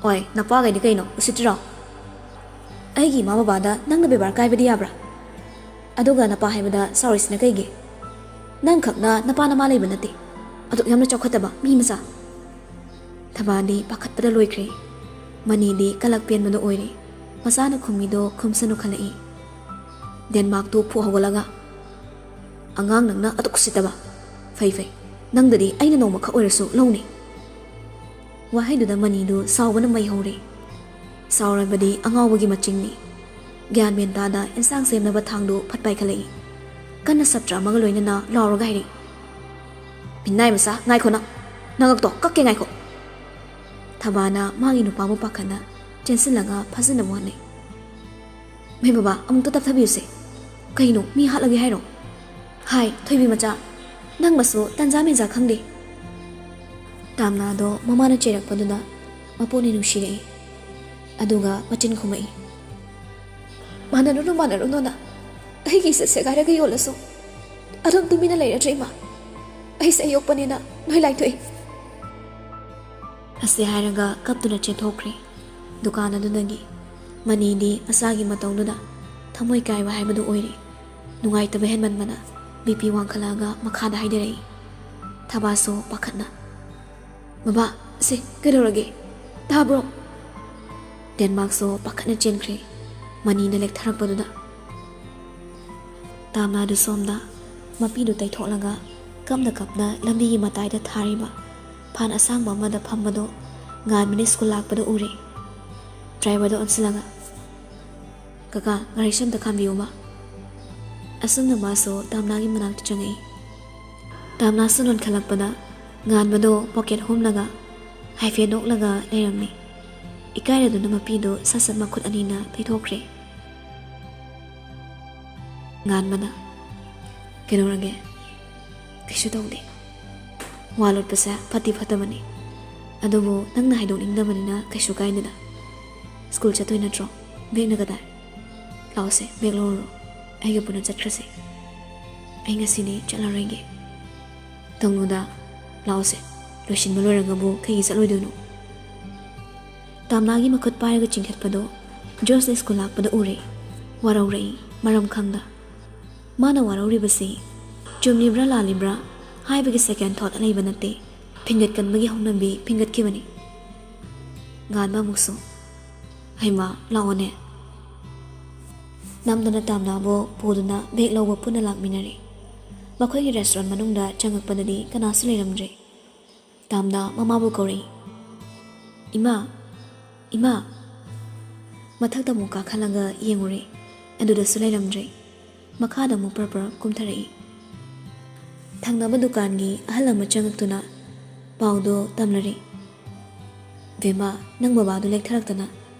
ꯑꯣꯏ, ꯅꯄꯥꯒꯩꯗꯤ ꯀꯩꯅꯣ, ꯎꯁꯤꯠꯇ꯭ꯔꯤꯔꯣ? ꯑꯩꯒꯤ ꯏꯃꯥ ꯕꯕꯥꯗ ꯅꯪꯅ ꯕꯦꯕꯥꯔ ꯀꯥꯏꯕꯗꯤ ꯌꯥꯕ꯭ꯔꯥ? ꯑꯗꯨꯒ ꯅꯄꯥ ꯍꯥꯏꯕꯗ ꯁꯥꯎꯔꯤꯁꯤꯅ ꯀꯩꯒꯤ? ꯅꯪꯈꯛꯅ ꯅꯄꯥ ꯅꯃꯥ ꯂꯩꯕ ꯅꯠꯇꯦ꯫ ꯑꯗꯨꯛ ꯌꯥꯝꯅ ꯆꯥꯎꯈꯠꯇꯕ ꯃꯤ ꯃꯆꯥ꯫ ꯊꯕꯥꯗꯤ ꯄꯥꯈꯠꯄꯗ ꯂꯣꯏꯈ꯭ꯔꯦ꯫ ꯃꯅꯤꯗꯤ ꯀꯂꯛ ꯄꯦꯟꯕꯗꯣ ꯑꯣꯏꯔꯦ꯫ ꯃꯆꯥꯅ ꯈꯨꯝꯃꯤꯗꯣ ꯈꯨꯝꯁꯅꯨ ꯈꯜꯂꯛꯏ꯫ ꯗꯦꯟꯃꯥꯔꯛꯇꯨ ꯐꯨ ꯍꯧꯒꯠꯂꯒ, "ꯑꯉꯥꯡ ꯅꯪꯅ ꯑꯗꯨꯛ ꯎꯁꯤꯠꯇꯕ! ꯐꯩ ꯐꯩ, ꯅꯪꯗꯗꯤ ꯑꯩꯅ ꯅꯣꯡꯃꯈꯛ ꯑꯣꯏꯔꯁꯨ ꯂꯧꯅꯤ!" ꯋꯥꯍꯩꯗꯨꯗ ꯃꯅꯤꯗꯨ ꯁꯥꯎꯕꯅ ꯃꯩ ꯍꯧꯔꯦ꯫ ꯁꯥꯎꯔꯕꯗꯤ ꯑꯉꯥꯎꯕꯒꯤ ꯃꯆꯤꯡꯅꯤ꯫ ꯒ꯭ꯌꯥꯟ ꯃꯦꯟ ꯇꯥꯗ ꯏꯟꯁꯥꯡ ꯁꯦꯝꯅꯕ ꯊꯥꯡꯗꯨ ꯐꯠ ꯄꯥꯏꯈꯠꯂꯛꯏ꯫ ꯀꯟꯅ ꯁꯞꯇ꯭ꯔ ꯑꯃꯒ ꯂꯣꯏꯅꯅ ꯂꯥꯎꯔꯒ ꯍꯥꯏꯔꯛꯏ, "ꯃꯤꯅꯥꯏ ꯃꯆꯥ, ꯉꯥꯏꯈꯣ ꯅꯪ! ꯅꯉꯛꯇꯣ ꯀꯛꯀꯦ, ꯉꯥꯏꯈꯣ!" ꯊꯕꯥꯅ ꯃꯥꯒꯤ ꯅꯨꯄꯥꯕꯨ ꯄꯥꯈꯠꯅ ꯆꯦꯟꯁꯤꯜꯂꯒ ꯐꯥꯖꯤꯟꯅꯕ ꯍꯣꯠꯅꯩ꯫ "ꯃꯩ ꯕꯕꯥ, ꯑꯃꯨꯛꯇ ꯇꯞꯊꯕꯤꯌꯨꯁꯦ꯫ ꯀꯩꯅꯣ, ꯃꯤ ꯍꯥꯠꯂꯒꯦ ꯍꯥꯏꯔꯣ? ꯍꯥꯏ, ꯊꯣꯏꯕꯤ ꯃꯆꯥ, ꯅꯪ ꯃꯁꯨ ꯇꯟꯖꯥ ꯃꯦꯟꯖꯥ ꯈꯪꯗꯦ!" ꯇꯥꯝꯅꯥꯗꯣ ꯃꯃꯥꯅ ꯆꯩꯔꯛꯄꯗꯨꯗ ꯃꯄꯣꯠꯅ ꯅꯨꯡꯁꯤꯔꯛꯏ꯫ ꯑꯗꯨꯒ ꯃꯆꯤꯟ ꯈꯨꯝꯃꯛꯏ, "ꯃꯥꯟꯅꯔꯨꯅꯨ, ꯃꯥꯟꯅꯔꯨꯅꯨ ꯅꯪ꯫ ꯑꯩꯒꯤ ꯏꯖꯠ ꯁꯦꯒꯥꯏꯔꯒ ꯌꯣꯜꯂꯁꯨ ꯑꯗꯨꯝ ꯇꯨꯃꯤꯟꯅ ꯂꯩꯔꯗ꯭ꯔꯦ ꯏꯃꯥ꯫ ꯑꯩꯁꯦ ꯑꯌꯣꯛꯄꯅꯦꯅ ꯅꯣꯏ ꯂꯥꯏꯊꯣꯛꯏ꯫" ꯑꯁꯤ ꯍꯥꯏꯔꯒ ꯀꯞꯇꯨꯅ ꯆꯦꯟꯊꯣꯛꯈ꯭ꯔꯦ꯫ ꯗꯨꯀꯥꯟ ꯑꯗꯨꯗꯒꯤ ꯃꯅꯤꯗꯤ ꯃꯆꯥꯒꯤ ꯃꯇꯧꯗꯨꯗ ꯊꯃꯣꯏ ꯀꯥꯏꯕ ꯍꯥꯏꯕꯗꯨ ꯑꯣꯏꯔꯦ꯫ ꯅꯨꯡꯉꯥꯏꯇꯕ ꯍꯦꯟꯃꯟꯕꯅ ꯕꯤ ꯄꯤ ꯋꯥꯡꯈꯠꯂꯛꯑꯒ ꯃꯈꯥꯗ ꯍꯥꯏꯗꯔꯛꯏ꯫ ꯊꯕꯥꯁꯨ ꯄꯥꯈꯠꯅ, "ꯕꯕꯥ, ꯁꯦ, ꯀꯩꯗꯧꯔꯒꯦ? ꯇꯥꯕ꯭ꯔꯣ?" ꯗꯦꯟꯃꯥꯔꯛꯁꯨ ꯄꯥꯈꯠꯅ ꯆꯦꯟꯈ꯭ꯔꯦ, ꯃꯅꯤꯅ ꯂꯦꯛꯊꯔꯛꯄꯗꯨꯗ꯫ ꯇꯥꯝꯅꯥꯗꯨ ꯁꯣꯝꯗ ꯃꯄꯤꯗꯨ ꯇꯩꯊꯣꯛꯂꯒ ꯀꯞꯅ ꯀꯞꯅ ꯂꯝꯕꯤꯒꯤ ꯃꯇꯥꯏꯗ ꯊꯥꯔꯤꯕ ꯐꯥꯟ ꯑꯁꯥꯡꯕ ꯑꯃꯗ ꯐꯝꯕꯗꯣ ꯉꯥꯟꯕꯅ ꯁ꯭ꯀꯨꯜ ꯂꯥꯛꯄꯗ ꯎꯔꯦ꯫ ꯗ꯭ꯔꯥꯏꯚꯔꯗ ꯑꯣꯟꯁꯤꯜꯂꯒ, "ꯀꯀꯥ, ꯒꯥꯔꯤꯁꯦ ꯑꯝꯇ ꯈꯥꯝꯕꯤꯌꯨꯕ꯫" ꯑꯁꯨꯝꯅ ꯃꯥꯁꯨ ꯇꯥꯝꯅꯥꯒꯤ ꯃꯅꯥꯛꯇ ꯆꯪꯉꯛꯏ꯫ ꯇꯥꯝꯅꯥꯁꯨ ꯅꯣꯟꯈꯠꯂꯛꯄꯗ ꯉꯥꯟꯕꯗꯣ ꯄꯣꯀꯦꯠ ꯍꯨꯝꯂꯒ ꯍꯥꯏꯐꯦꯠ ꯅꯣꯛꯂꯒ ꯂꯩꯔꯝꯃꯤ꯫ ꯏꯀꯥꯏꯔꯗꯨꯅ ꯃꯄꯤꯗꯨ ꯁꯠ ꯁꯠ ꯃꯈꯨꯠ ꯑꯅꯤꯅ ꯇꯩꯊꯣꯛꯈ꯭ꯔꯦ꯫ ꯉꯥꯟꯕꯅ, "ꯀꯩꯗꯧꯔꯒꯦ? ꯀꯩꯁꯨ ꯇꯧꯗꯦ꯫ ꯋꯥ ꯂꯣꯠꯄꯁꯦ ꯐꯠꯇꯤ ꯐꯠꯇꯕꯅꯤ꯫ ꯑꯗꯨꯕꯨ ꯅꯪꯅ ꯍꯥꯏꯗꯣꯛꯅꯤꯡꯗꯕꯅꯤꯅ ꯀꯩꯁꯨ ꯀꯥꯏꯗꯦꯗ꯫ ꯁ꯭ꯀꯨꯜ ꯆꯠꯇꯣꯏ ꯅꯠꯇ꯭ꯔꯣ? ꯕꯦꯒꯅ ꯀꯗꯥꯏ? ꯂꯥꯛꯑꯣꯁꯦ, ꯕꯦꯒ ꯂꯧꯔꯨꯔꯣ꯫ ꯑꯩꯒ ꯄꯨꯟꯅ ꯆꯠꯈ꯭ꯔꯁꯦ꯫ ꯑꯩ ꯉꯁꯤꯗꯤ ꯆꯠꯂꯔꯣꯏꯒꯦ꯫" "ꯇꯧꯅꯨꯗ, ꯂꯥꯛꯑꯣꯁꯦ꯫ ꯂꯣꯏꯁꯤꯟꯕ ꯂꯣꯏꯔꯒꯕꯨ ꯀꯩꯒꯤ ꯆꯠꯂꯣꯏꯗꯣꯏꯅꯣ?" ꯇꯥꯝꯅꯥꯒꯤ ꯃꯈꯨꯠ ꯄꯥꯏꯔꯒ ꯆꯤꯡꯈꯠꯄꯗꯣ ꯖꯣꯁꯅ ꯁ꯭ꯀꯨꯜ ꯂꯥꯛꯄꯗ ꯎꯔꯦ꯫ ꯋꯥꯔꯧꯔꯛꯏ, ꯃꯔꯝ ꯈꯪꯗ꯫ ꯃꯥꯅ ꯋꯥꯔꯧꯔꯤꯕꯁꯤ ꯆꯨꯝꯂꯤꯕ꯭ꯔꯥ ꯂꯥꯜꯂꯤꯕ꯭ꯔꯥ ꯍꯥꯏꯕꯒꯤ second thought ꯂꯩꯕ ꯅꯠꯇꯦ꯫ ꯐꯤꯡꯒꯠꯀꯟꯕꯒꯤ ꯍꯧꯅꯕꯤ ꯐꯤꯡꯒꯠꯈꯤꯕꯅꯤ꯫ ꯉꯥꯟꯕ ꯑꯃꯨꯛꯁꯨ, "ꯍꯩꯃꯥ, ꯂꯥꯛꯑꯣꯅꯦ꯫" ꯅꯝꯗꯅ ꯇꯥꯝꯅꯥꯕꯨ ꯄꯨꯗꯨꯅ bag ꯂꯧꯕ ꯄꯨꯟꯅ ꯂꯥꯛꯃꯤꯟꯅꯔꯦ꯫ ꯃꯈꯣꯏꯒꯤ restaurant ꯃꯅꯨꯡꯗ ꯆꯪꯉꯛꯄꯗꯗꯤ ꯀꯅꯥꯁꯨ ꯂꯩꯔꯝꯗ꯭ꯔꯦ꯫ ꯇꯥꯝꯅꯥ ꯃꯃꯥꯕꯨ ꯀꯧꯔꯛꯏ꯫ "ꯏꯃꯥ, ꯏꯃꯥ!" ꯃꯊꯛꯇ ꯑꯃꯨꯛ ꯀꯥꯈꯠꯂꯒ ꯌꯦꯡꯉꯨꯔꯦ꯫ ꯑꯗꯨꯗꯁꯨ ꯂꯩꯔꯝꯗ꯭ꯔꯦ꯫ ꯃꯈꯥꯗ ꯑꯃꯨꯛ ꯄ꯭ꯔꯞ ꯄ꯭ꯔꯞ ꯀꯨꯝꯊꯔꯛꯏ꯫ ꯊꯪꯅꯕ ꯗꯨꯀꯥꯟꯒꯤ ꯑꯍꯜ ꯑꯃ ꯆꯪꯉꯛꯇꯨꯅ ꯄꯥꯎꯗꯣ ꯇꯝꯂꯔꯦ꯫ "ꯕꯦꯝꯃ, ꯅꯪ ꯕꯕꯥꯗꯨ ꯂꯦꯛꯊꯔꯛꯇꯅ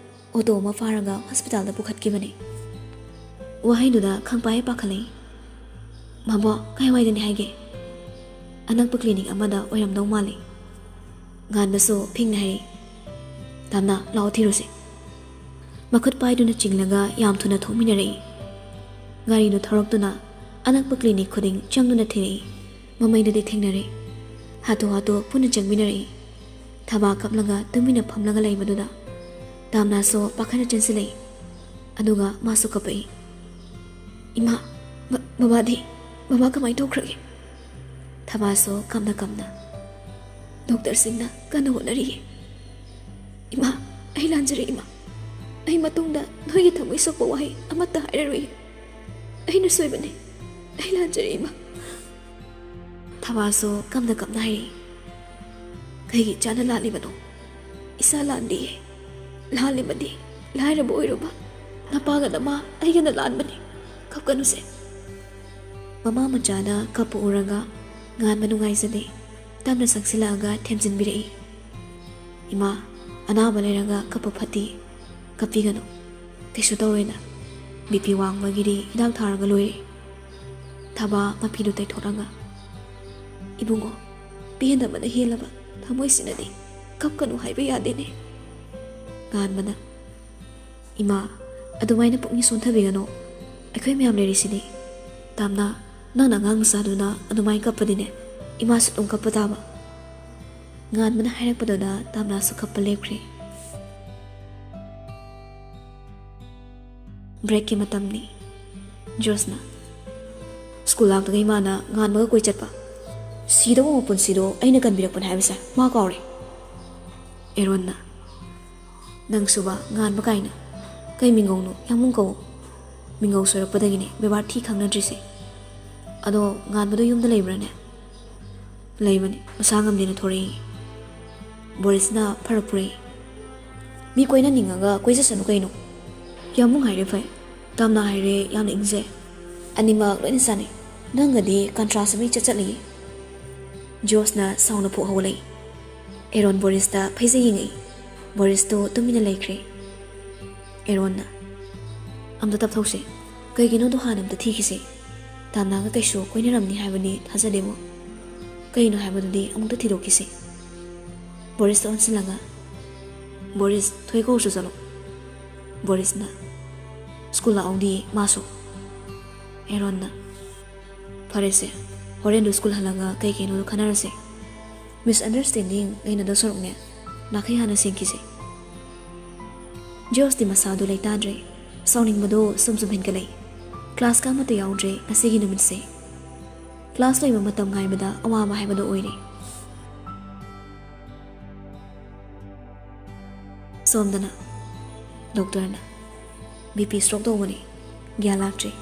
ꯑꯣꯇꯣ ꯑꯃ ꯐꯥꯔꯒ ꯍꯣꯁꯄꯤꯇꯥꯜꯗ ꯄꯨꯈꯠꯈꯤꯕꯅꯤ꯫" ꯋꯥꯍꯩꯗꯨꯗ ꯈꯪꯄꯥꯏ ꯄꯥꯈꯠꯂꯛꯏ꯫ "ꯃꯥꯕꯣ, ꯀꯥꯏꯋꯥꯏꯗꯅꯤ ꯍꯥꯏꯒꯦ?" "ꯑꯅꯛꯄ clinic ꯑꯃꯗ ꯑꯣꯏꯔꯝꯗꯧ ꯃꯥꯜꯂꯤ꯫" ꯉꯥꯟꯕꯁꯨ ꯐꯤꯡꯅ ꯍꯥꯏꯔꯛꯏ꯫ "ꯇꯥꯝꯅꯥ, ꯂꯥꯛꯑꯣ ꯊꯤꯔꯨꯁꯤ꯫" ꯃꯈꯨꯠ ꯄꯥꯏꯗꯨꯅ ꯆꯤꯡꯂꯒ ꯌꯥꯝ ꯊꯨꯅ ꯊꯣꯛꯃꯤꯟꯅꯔꯛꯏ꯫ ꯒꯥꯔꯤꯗꯨ ꯊꯧꯔꯛꯇꯨꯅ ꯑꯅꯛꯄ clinic ꯈꯨꯗꯤꯡ ꯆꯪꯗꯨꯅ ꯊꯤꯔꯛꯏ꯫ ꯃꯃꯩꯗꯨꯗꯤ ꯊꯦꯡꯅꯔꯦ꯫ ꯍꯥꯊꯨ ꯍꯥꯊꯨ ꯄꯨꯟꯅ ꯆꯪꯃꯤꯟꯅꯔꯛꯏ꯫ ꯊꯕꯥ ꯀꯞꯂꯒ ꯇꯨꯃꯤꯟꯅ ꯐꯝꯂꯒ ꯂꯩꯕꯗꯨꯗ ꯇꯥꯝꯅꯥꯁꯨ ꯄꯥꯈꯠꯅ ꯆꯦꯟꯁꯤꯜꯂꯛꯏ꯫ ꯑꯗꯨꯒ ꯃꯥꯁꯨ ꯀꯞꯄꯛꯏ꯫ "ꯏꯃꯥ, ꯕ-, ꯕꯕꯥꯗꯤ? ꯕꯕꯥ ꯀꯃꯥꯏ ꯇꯧꯈ꯭ꯔꯒꯦ?" ꯊꯕꯥꯁꯨ ꯀꯞꯅ ꯀꯞꯅ, "ꯗꯣꯛꯇꯔꯁꯤꯡꯅ ꯀꯟꯅ ꯍꯣꯠꯅꯔꯤꯌꯦ꯫ ꯏꯃꯥ, ꯑꯩ ꯂꯥꯟꯖꯔꯦ ꯏꯃꯥ꯫ ꯑꯩ ꯃꯇꯨꯡꯗ ꯅꯣꯏꯒꯤ ꯊꯃꯣꯏ ꯁꯣꯛꯄ ꯋꯥꯍꯩ ꯑꯃꯠꯇ ꯍꯥꯏꯔꯔꯣꯏꯌꯦ꯫ ꯑꯩꯅ ꯁꯣꯏꯕꯅꯦ꯫ ꯑꯩ ꯂꯥꯟꯖꯔꯦ ꯏꯃꯥ꯫" ꯊꯕꯥꯁꯨ ꯀꯞꯅ ꯀꯞꯅ ꯍꯥꯏꯔꯛꯏ꯫ "ꯀꯩꯒꯤ ꯏꯆꯥꯅ ꯂꯥꯜꯂꯤꯕꯅꯣ? ꯏꯆꯥ ꯂꯥꯟꯗꯤꯌꯦ꯫ ꯂꯥꯜꯂꯤꯕꯗꯤ ꯂꯥꯏꯔꯕ ꯑꯣꯏꯔꯨꯕ ꯅꯄꯥꯒ ꯅꯃꯥ ꯑꯩꯒꯅ ꯂꯥꯟꯕꯅꯤ꯫ ꯀꯞꯀꯅꯨꯁꯦ꯫" ꯃꯃꯥ ꯃꯆꯥꯗ ꯀꯞꯄ ꯎꯔꯒ ꯉꯥꯟꯕ ꯅꯨꯡꯉꯥꯏꯖꯗꯦ꯫ ꯇꯞꯅ ꯆꯪꯁꯤꯜꯂꯛꯑꯒ ꯊꯦꯝꯖꯤꯟꯕꯤꯔꯛꯏ꯫ "ꯏꯃꯥ, ꯑꯅꯥꯕ ꯂꯩꯔꯒ ꯀꯞꯄ ꯐꯠꯇꯦ꯫ ꯀꯞꯄꯤꯒꯅꯨ꯫ ꯀꯩꯁꯨ ꯇꯧꯔꯣꯏꯅ꯫ BP ꯋꯥꯡꯕꯒꯤꯗꯤ ꯍꯤꯗꯥꯛ ꯊꯥꯔꯒ ꯂꯣꯏꯔꯦ꯫" ꯊꯕꯥ ꯃꯄꯤꯗꯨ ꯇꯩꯊꯣꯛꯂꯒ, "ꯏꯕꯨꯡꯉꯣ, ꯄꯦꯟꯗꯕꯅ ꯍꯦꯜꯂꯕ ꯊꯃꯣꯏꯁꯤꯅꯗꯤ ꯀꯞꯀꯅꯨ ꯍꯥꯏꯕ ꯌꯥꯗꯦꯅꯦ꯫" ꯉꯥꯟꯕꯅ, "ꯏꯃꯥ, ꯑꯗꯨꯃꯥꯏꯅ ꯄꯨꯛꯅꯤꯡ ꯁꯣꯟꯊꯕꯤꯒꯅꯨ꯫ ꯑꯩꯈꯣꯏ ꯃꯌꯥꯝ ꯂꯩꯔꯤꯁꯤꯗꯤ꯫ ꯇꯥꯝꯅꯥ, ꯅꯪꯅ ꯑꯉꯥꯡ ꯃꯆꯥꯗꯨꯅ ꯑꯗꯨꯃꯥꯏꯅ ꯀꯞꯄꯗꯤꯅꯦ, ꯏꯃꯥꯁꯨ ꯑꯗꯨꯝ ꯀꯞꯄ ꯇꯥꯕ꯫" ꯉꯥꯟꯕꯅ ꯍꯥꯏꯔꯛꯄꯗꯨꯗ ꯇꯥꯝꯅꯥꯁꯨ ꯀꯞꯄ ꯂꯦꯞꯈ꯭ꯔꯦ꯫ Breakꯀꯤ ꯃꯇꯝꯅꯤ꯫ ꯖꯣꯁꯅ, ꯁ꯭ꯀꯨꯜ ꯂꯥꯛꯇꯒ ꯏꯃꯥꯅ ꯉꯥꯟꯕꯒ ꯀꯣꯏ ꯆꯠꯄ, ꯁꯤꯗꯧꯕ ꯃꯄꯨꯟꯁꯤꯗꯣ ꯑꯩꯅ ꯀꯟꯕꯤꯔꯛꯄꯅꯦ ꯍꯥꯏꯕꯁꯦ ꯃꯥ ꯀꯥꯎꯔꯦ꯫ ꯑꯦꯔꯣꯟꯅ, "ꯅꯪꯁꯨꯕ ꯉꯥꯟꯕ ꯀꯥꯏꯅ ꯀꯩ ꯃꯤꯡꯒꯧꯅꯣ? ꯌꯥꯝꯕꯨꯡ ꯀꯧ꯫ ꯃꯤꯡꯒꯧ ꯁꯣꯏꯔꯛꯄꯗꯒꯤꯅꯦ ꯕꯦꯕꯥꯔ ꯊꯤ ꯈꯪꯅꯗ꯭ꯔꯤꯁꯦ꯫ ꯑꯗꯣ ꯉꯥꯟꯕꯗꯣ ꯌꯨꯝꯗ ꯂꯩꯕ꯭ꯔꯥꯅꯦ?" "ꯂꯩꯕꯅꯤ, ꯃꯁꯥ ꯉꯝꯗꯦꯅ ꯊꯣꯔꯛꯏ꯫" ꯕꯣꯔꯤꯁꯅ ꯐꯔꯛ ꯐꯨꯔꯛꯏ꯫ "ꯃꯤ ꯀꯣꯏꯅꯅꯤꯡꯉꯒ ꯀꯣꯏꯖꯁꯅꯨ ꯀꯩꯅꯣ꯫ ꯌꯥꯝꯕꯨꯡ ꯍꯥꯏꯔꯦ ꯐꯩ, ꯇꯥꯝꯅꯥ ꯍꯥꯏꯔꯦ ꯌꯥꯝꯅ ꯏꯪꯖꯩ꯫ ꯑꯅꯤꯃꯛ ꯂꯣꯏꯅ ꯆꯥꯅꯩ꯫ ꯅꯪꯒꯗꯤ contrast ꯑꯃ ꯏꯆꯠ ꯆꯠꯂꯤꯌꯦ꯫" ꯖꯣꯁꯅ ꯁꯥꯎꯅ ꯐꯨꯛ ꯍꯧꯒꯠꯂꯛꯏ꯫ ꯑꯦꯔꯣꯟ ꯕꯣꯔꯤꯁꯇ ꯐꯩꯖꯩ ꯌꯦꯡꯉꯛꯏ꯫ ꯕꯣꯔꯤꯁꯇꯣ ꯇꯨꯃꯤꯟꯅ ꯂꯩꯈ꯭ꯔꯦ꯫ ꯑꯦꯔꯣꯟꯅ, "ꯑꯝꯇ ꯇꯞꯊꯧꯁꯦ꯫ ꯀꯩꯒꯤꯅꯣꯗꯣ ꯍꯥꯟꯅ ꯑꯝꯇ ꯊꯤꯈꯤꯁꯦ꯫ ꯇꯥꯝꯅꯥꯒ ꯀꯩꯁꯨ ꯀꯣꯏꯅꯔꯝꯅꯤ ꯍꯥꯏꯕꯗꯤ ꯊꯥꯖꯗꯦꯕꯣ꯫ ꯀꯩꯅꯣ ꯍꯥꯏꯕꯗꯨꯗꯤ ꯑꯃꯨꯛꯇ ꯊꯤꯗꯣꯛꯈꯤꯁꯦ꯫" ꯕꯣꯔꯤꯁꯇ ꯑꯣꯟꯁꯤꯜꯂꯒ, "ꯕꯣꯔꯤꯁ, ꯊꯣꯏ ꯀꯧꯔꯁꯨ ꯆꯠꯂꯣ꯫" ꯕꯣꯔꯤꯁꯅ, "ꯁ꯭ꯀꯨꯜ ꯂꯥꯛꯍꯧꯗꯤꯌꯦ ꯃꯥꯁꯨ꯫" ꯑꯦꯔꯣꯟꯅ, "ꯐꯔꯦꯁꯦ, ꯍꯣꯔꯦꯟꯗꯨ ꯁ꯭ꯀꯨꯜ ꯍꯜꯂꯒ ꯀꯩ ꯀꯩꯅꯣꯗꯣ ꯈꯟꯅꯔꯁꯦ꯫ Misunderstanding ꯂꯩꯅꯗꯧ ꯁꯔꯨꯛꯅꯦ, ꯅꯥꯈꯩ ꯍꯥꯟꯅ ꯁꯦꯡꯈꯤꯁꯦ꯫" ꯖꯣꯁꯇꯤ ꯃꯁꯥꯗꯨ ꯂꯩꯇꯥꯗ꯭ꯔꯦ꯫ ꯁꯥꯎꯅꯤꯡꯕꯗꯣ ꯁꯨꯝ ꯁꯨꯝ ꯍꯦꯟꯒꯠꯂꯛꯏ꯫ ꯀ꯭ꯂꯥꯁꯀ ꯑꯃꯠꯇ ꯌꯥꯎꯗ꯭ꯔꯦ ꯉꯁꯤꯒꯤ ꯅꯨꯃꯤꯠꯁꯦ꯫ ꯀ꯭ꯂꯥꯁ ꯂꯣꯏꯕ ꯃꯇꯝ ꯉꯥꯏꯕꯗ ꯑꯋꯥꯕ ꯍꯥꯏꯕꯗꯣ ꯑꯣꯏꯔꯦ꯫ ꯁꯣꯝꯗꯅ ꯗꯣꯛꯇꯔꯅ, "ꯕꯤ ꯄꯤ stroke ꯇꯧꯕꯅꯤ, ꯒ꯭ꯌꯥꯟ ꯂꯥꯛꯇ꯭ꯔꯤ꯫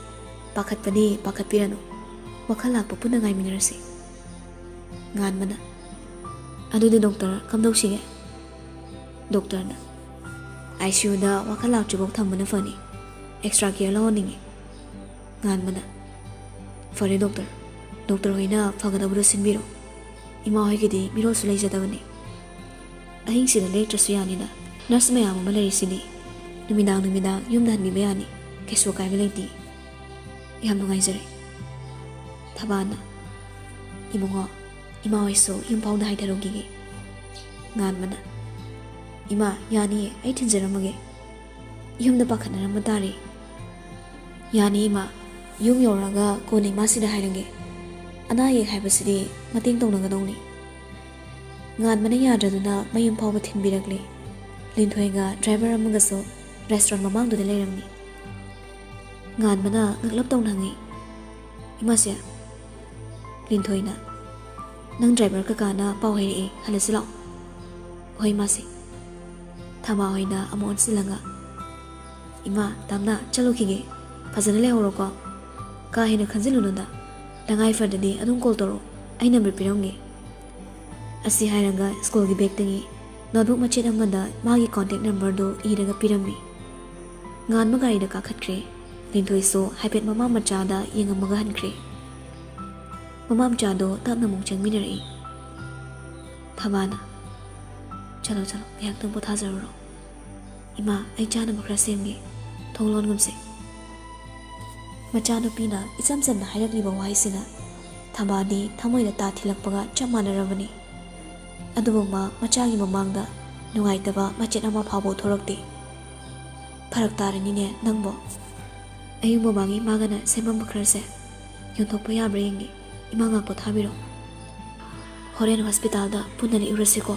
ꯄꯥꯈꯠꯄꯗꯤ ꯄꯥꯈꯠꯄꯤꯔꯅꯨ, ꯋꯥꯈꯜ ꯂꯥꯛꯄ ꯄꯨꯟꯅ ꯉꯥꯏꯃꯤꯟꯅꯔꯁꯤ꯫" ꯉꯥꯟꯕꯅ, "ꯑꯗꯨꯗꯤ ꯗꯣꯛꯇꯔ, ꯀꯝꯗꯧꯁꯤꯒꯦ?" ꯗꯣꯛꯇꯔꯅ, "ꯑꯥꯏ ꯁꯤ ꯌꯨꯗ ꯋꯥꯈꯜ ꯂꯥꯛꯇ꯭ꯔꯤꯐꯥꯎ ꯊꯝꯕꯅ ꯐꯅꯤ꯫ Extra care ꯂꯧꯍꯟꯅꯤꯡꯉꯤ꯫" ꯉꯥꯟꯕꯅ, "ꯐꯔꯦ ꯗꯣꯛꯇꯔ, ꯗꯣꯛꯇꯔ ꯍꯣꯏꯅ ꯐꯒꯗꯕꯗꯣ ꯁꯤꯟꯕꯤꯔꯣ꯫ ꯏꯃꯥ ꯍꯣꯏꯒꯤꯗꯤ ꯃꯤꯔꯣꯜꯁꯨ ꯂꯩꯖꯗꯕꯅꯤ꯫ ꯑꯍꯤꯡꯁꯤꯗ ꯂꯦꯛꯇ꯭ꯔꯁꯨ ꯌꯥꯅꯤꯗ꯫ ꯅꯔꯁ ꯃꯌꯥꯝ ꯑꯃ ꯂꯩꯔꯤꯁꯤꯗꯤ꯫ ꯅꯨꯃꯤꯗꯥꯡ ꯅꯨꯃꯤꯗꯥꯡ ꯌꯨꯝꯗ ꯍꯟꯕꯤꯕ ꯌꯥꯅꯤ꯫ ꯀꯩꯁꯨ ꯑꯀꯥꯏꯕ ꯂꯩꯇꯦ꯫ ꯌꯥꯝ ꯅꯨꯡꯉꯥꯏꯖꯔꯦ꯫" ꯊꯕꯥꯅ, "ꯏꯕꯨꯡꯉꯣ, ꯏꯃꯥ ꯍꯣꯏꯁꯨ ꯌꯨꯝ ꯐꯥꯎꯗ ꯍꯥꯏꯊꯔꯨꯈꯤꯒꯦ꯫" ꯉꯥꯟꯕꯅ, "ꯏꯃꯥ, ꯌꯥꯅꯤꯌꯦ, ꯑꯩ ꯊꯤꯟꯖꯔꯝꯃꯒꯦ꯫ ꯌꯨꯝꯗ ꯄꯥꯈꯠꯅꯔꯝꯕ ꯇꯥꯔꯦ꯫" "ꯌꯥꯅꯤ ꯏꯃꯥ, ꯌꯨꯝ ꯌꯧꯔꯒ ꯀꯣꯟꯅ ꯏꯃꯥꯁꯤꯗ ꯍꯥꯏꯔꯒꯦ꯫ ꯑꯅꯥ ꯑꯌꯦꯛ ꯍꯥꯏꯕꯁꯤꯗꯤ ꯃꯇꯦꯡ ꯇꯧꯅꯒꯗꯧꯅꯤ꯫" ꯉꯥꯟꯕꯅ ꯌꯥꯗ꯭ꯔꯗꯨꯅ ꯃꯌꯨꯝ ꯐꯥꯎꯕ ꯊꯤꯟꯕꯤꯔꯛꯂꯦ꯫ ꯂꯤꯟꯊꯣꯏꯒ ꯗ꯭ꯔꯥꯏꯚꯔ ꯑꯃꯒꯁꯨ ꯔꯦꯁꯇꯨꯔꯦꯟ ꯃꯃꯥꯡꯗꯨꯗ ꯂꯩꯔꯝꯃꯤ꯫ ꯉꯥꯟꯕꯅ ꯉꯛꯂꯞ ꯇꯧꯅ ꯍꯪꯉꯤ, ꯏꯃꯥꯁꯦ, ꯂꯤꯟꯊꯣꯏꯅ, "ꯅꯪ ꯗ꯭ꯔꯥꯏꯚꯔ ꯀꯀꯥꯅ ꯄꯥꯎ ꯍꯥꯏꯔꯛꯑꯦ, ꯍꯜꯂꯁꯤ ꯂꯥꯛꯑꯣ"꯫ "ꯍꯣꯏ ꯃꯥꯁꯦ"꯫ ꯊꯥꯕ ꯍꯣꯏꯅ ꯑꯃꯨꯛ ꯑꯣꯟꯁꯤꯜꯂꯒ, "ꯏꯃꯥ, ꯇꯥꯝꯅ, ꯆꯠꯂꯨꯈꯤꯒꯦ꯫ ꯐꯖꯅ ꯂꯩꯍꯧꯔꯣꯀꯣ꯫ ꯀꯥ ꯍꯦꯟꯅ ꯈꯟꯖꯤꯜꯂꯨꯅꯨꯗ꯫ ꯇꯉꯥꯏ ꯐꯗ꯭ꯔꯗꯤ ꯑꯗꯨꯝ ꯀꯣꯜ ꯇꯧꯔꯛꯑꯣ꯫ ꯑꯩ ꯅꯝꯕꯔ ꯄꯤꯔꯝꯒꯦ"꯫ ꯑꯁꯤ ꯍꯥꯏꯔꯒ ꯁ꯭ꯀꯨꯜꯒꯤ ꯕꯦꯒꯇꯒꯤ ꯅꯣꯠꯕꯨꯛ ꯃꯆꯦꯠ ꯑꯃꯗ ꯃꯥꯒꯤ ꯀꯣꯟꯇꯦꯛ ꯅꯝꯕꯔꯗꯨ ꯏꯔꯒ ꯄꯤꯔꯝꯃꯤ꯫ ꯉꯥꯟꯕ ꯒꯥꯔꯤꯗ ꯀꯥꯈꯠꯈ꯭ꯔꯦ꯫ ꯂꯤꯟꯊꯣꯏꯁꯨ ꯍꯥꯏꯐꯦꯠ ꯃꯃꯥ ꯃꯆꯥꯗ ꯌꯦꯡꯉꯝꯃꯒ ꯍꯟꯈ꯭ꯔꯦ꯫ ꯃꯃꯥ ꯃꯆꯥꯗꯣ ꯇꯞꯅ ꯑꯃꯨꯛ ꯆꯪꯃꯤꯟꯅꯔꯛꯏ꯫ ꯊꯥꯕꯅ, "ꯆꯠꯂꯣ, ꯆꯠꯂꯣ, ꯉꯥꯏꯍꯥꯛꯇꯪ ꯄꯣꯊꯥꯖꯔꯨꯔꯣ꯫ ꯏꯃꯥ, ꯑꯩ ꯆꯥꯅꯕ ꯈꯔ ꯁꯦꯝꯒꯦ꯫ ꯊꯣꯡ ꯂꯣꯟꯒꯨꯝꯁꯦ"꯫ ꯃꯆꯥꯅꯨꯄꯤꯅ ꯏꯆꯝ ꯆꯝꯅ ꯍꯥꯏꯔꯛꯂꯤꯕ ꯋꯥꯍꯩꯁꯤꯅ ꯊꯥꯕꯗꯤ ꯊꯃꯣꯏꯗ ꯇꯥ ꯊꯤꯜꯂꯛꯄꯒ ꯆꯞ ꯃꯥꯟꯅꯔꯕꯅꯤ꯫ ꯑꯗꯨꯕꯨ ꯃꯥ ꯃꯆꯥꯒꯤ ꯃꯃꯥꯡꯗ ꯅꯨꯡꯉꯥꯏꯇꯕ ꯃꯆꯦꯠ ꯑꯃ ꯐꯥꯎꯕ ꯊꯣꯔꯛꯇꯦ꯫ "ꯐꯔꯛ ꯇꯥꯔꯅꯤꯅꯦ ꯅꯪꯕꯣ꯫ ꯑꯌꯨꯛ ꯃꯃꯥꯡꯒꯤ ꯃꯥꯒꯅ ꯁꯦꯝꯃꯝꯕ ꯈꯔꯁꯦ ꯌꯣꯟꯊꯣꯛꯄ ꯌꯥꯕ꯭ꯔꯥ ꯌꯦꯡꯒꯦ꯫ ꯏꯃꯥ ꯉꯥꯛ ꯄꯣꯊꯥꯕꯤꯔꯣ꯫ ꯍꯣꯔꯦꯟ ꯍꯣꯁꯄꯤꯇꯥꯜꯗ ꯄꯨꯟꯅ ꯂꯦꯛꯎꯔꯁꯤꯀꯣ"꯫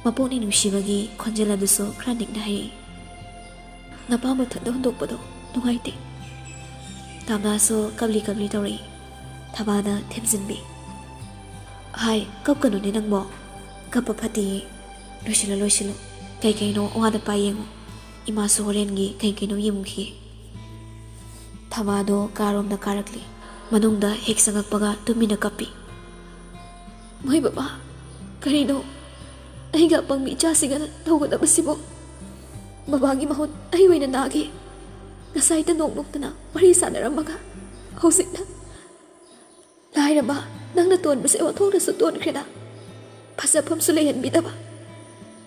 ꯃꯄꯨꯛꯅꯤꯡ ꯅꯨꯡꯁꯤꯕꯒꯤ ꯈꯣꯟꯖꯦꯜ ꯑꯗꯨꯁꯨ ꯈꯔ ꯅꯤꯛꯅ ꯍꯥꯏꯔꯛꯏ꯫ "ꯅꯄꯥ ꯃꯊꯟꯗ ꯍꯨꯟꯗꯣꯛꯄꯗꯣ ꯅꯨꯡꯉꯥꯏꯇꯦ"꯫ ꯇꯥꯝꯅꯥꯁꯨ ꯀꯞꯂꯤ ꯀꯞꯂꯤ ꯇꯧꯔꯛꯏ꯫ ꯊꯥꯕꯅ ꯊꯦꯝꯖꯤꯟꯕꯤ꯫ "ꯍꯥꯏ, ꯀꯞꯀꯅꯨꯅꯦ ꯅꯪꯕꯣ꯫ ꯀꯞꯄ ꯐꯠꯇꯦꯌꯦ꯫ ꯂꯣꯏꯁꯤꯜꯂꯣ, ꯂꯣꯏꯁꯤꯜꯂꯣ꯫ ꯀꯩ ꯀꯩꯅꯣ ꯋꯥꯗ ꯄꯥꯏ ꯌꯦꯡꯉꯣ꯫ ꯏꯃꯥꯁꯨ ꯍꯣꯔꯦꯟꯒꯤ ꯀꯩ ꯀꯩꯅꯣ ꯌꯦꯡꯉꯨꯈꯤꯒꯦ"꯫ ꯊꯥꯕꯗꯣ ꯀꯥꯔꯣꯝꯗ ꯀꯥꯔꯛꯂꯤ꯫ ꯃꯅꯨꯡꯗ ꯍꯦꯛ ꯆꯪꯉꯛꯄꯒ ꯇꯨꯃꯤꯟꯅ ꯀꯞꯄꯤ꯫ "ꯃꯣꯏ ꯕꯕꯥ, ꯀꯔꯤꯅꯣ ꯑꯩꯒ ꯑꯄꯪꯕꯤ ꯏꯆꯥꯁꯤꯒꯅ ꯇꯧꯒꯗꯕꯁꯤꯕꯣ? ꯕꯕꯥꯒꯤ ꯃꯍꯨꯠ ꯑꯩ ꯑꯣꯏꯅ ꯅꯥꯒꯦ꯫ ꯉꯁꯥꯏꯗ ꯅꯣꯛ ꯅꯣꯛꯇꯅ ꯋꯥꯔꯤ ꯁꯥꯟꯅꯔꯝꯃꯒ ꯍꯧꯖꯤꯛꯅ ꯂꯥꯏꯔꯕ ꯅꯪꯅ ꯇꯣꯟꯕꯁꯦ ꯑꯣꯟꯊꯣꯛꯅꯁꯨ ꯇꯣꯟꯈ꯭ꯔꯦꯗ꯫ ꯐꯖꯐꯝꯁꯨ ꯂꯩꯍꯟꯕꯤꯗꯕ꯫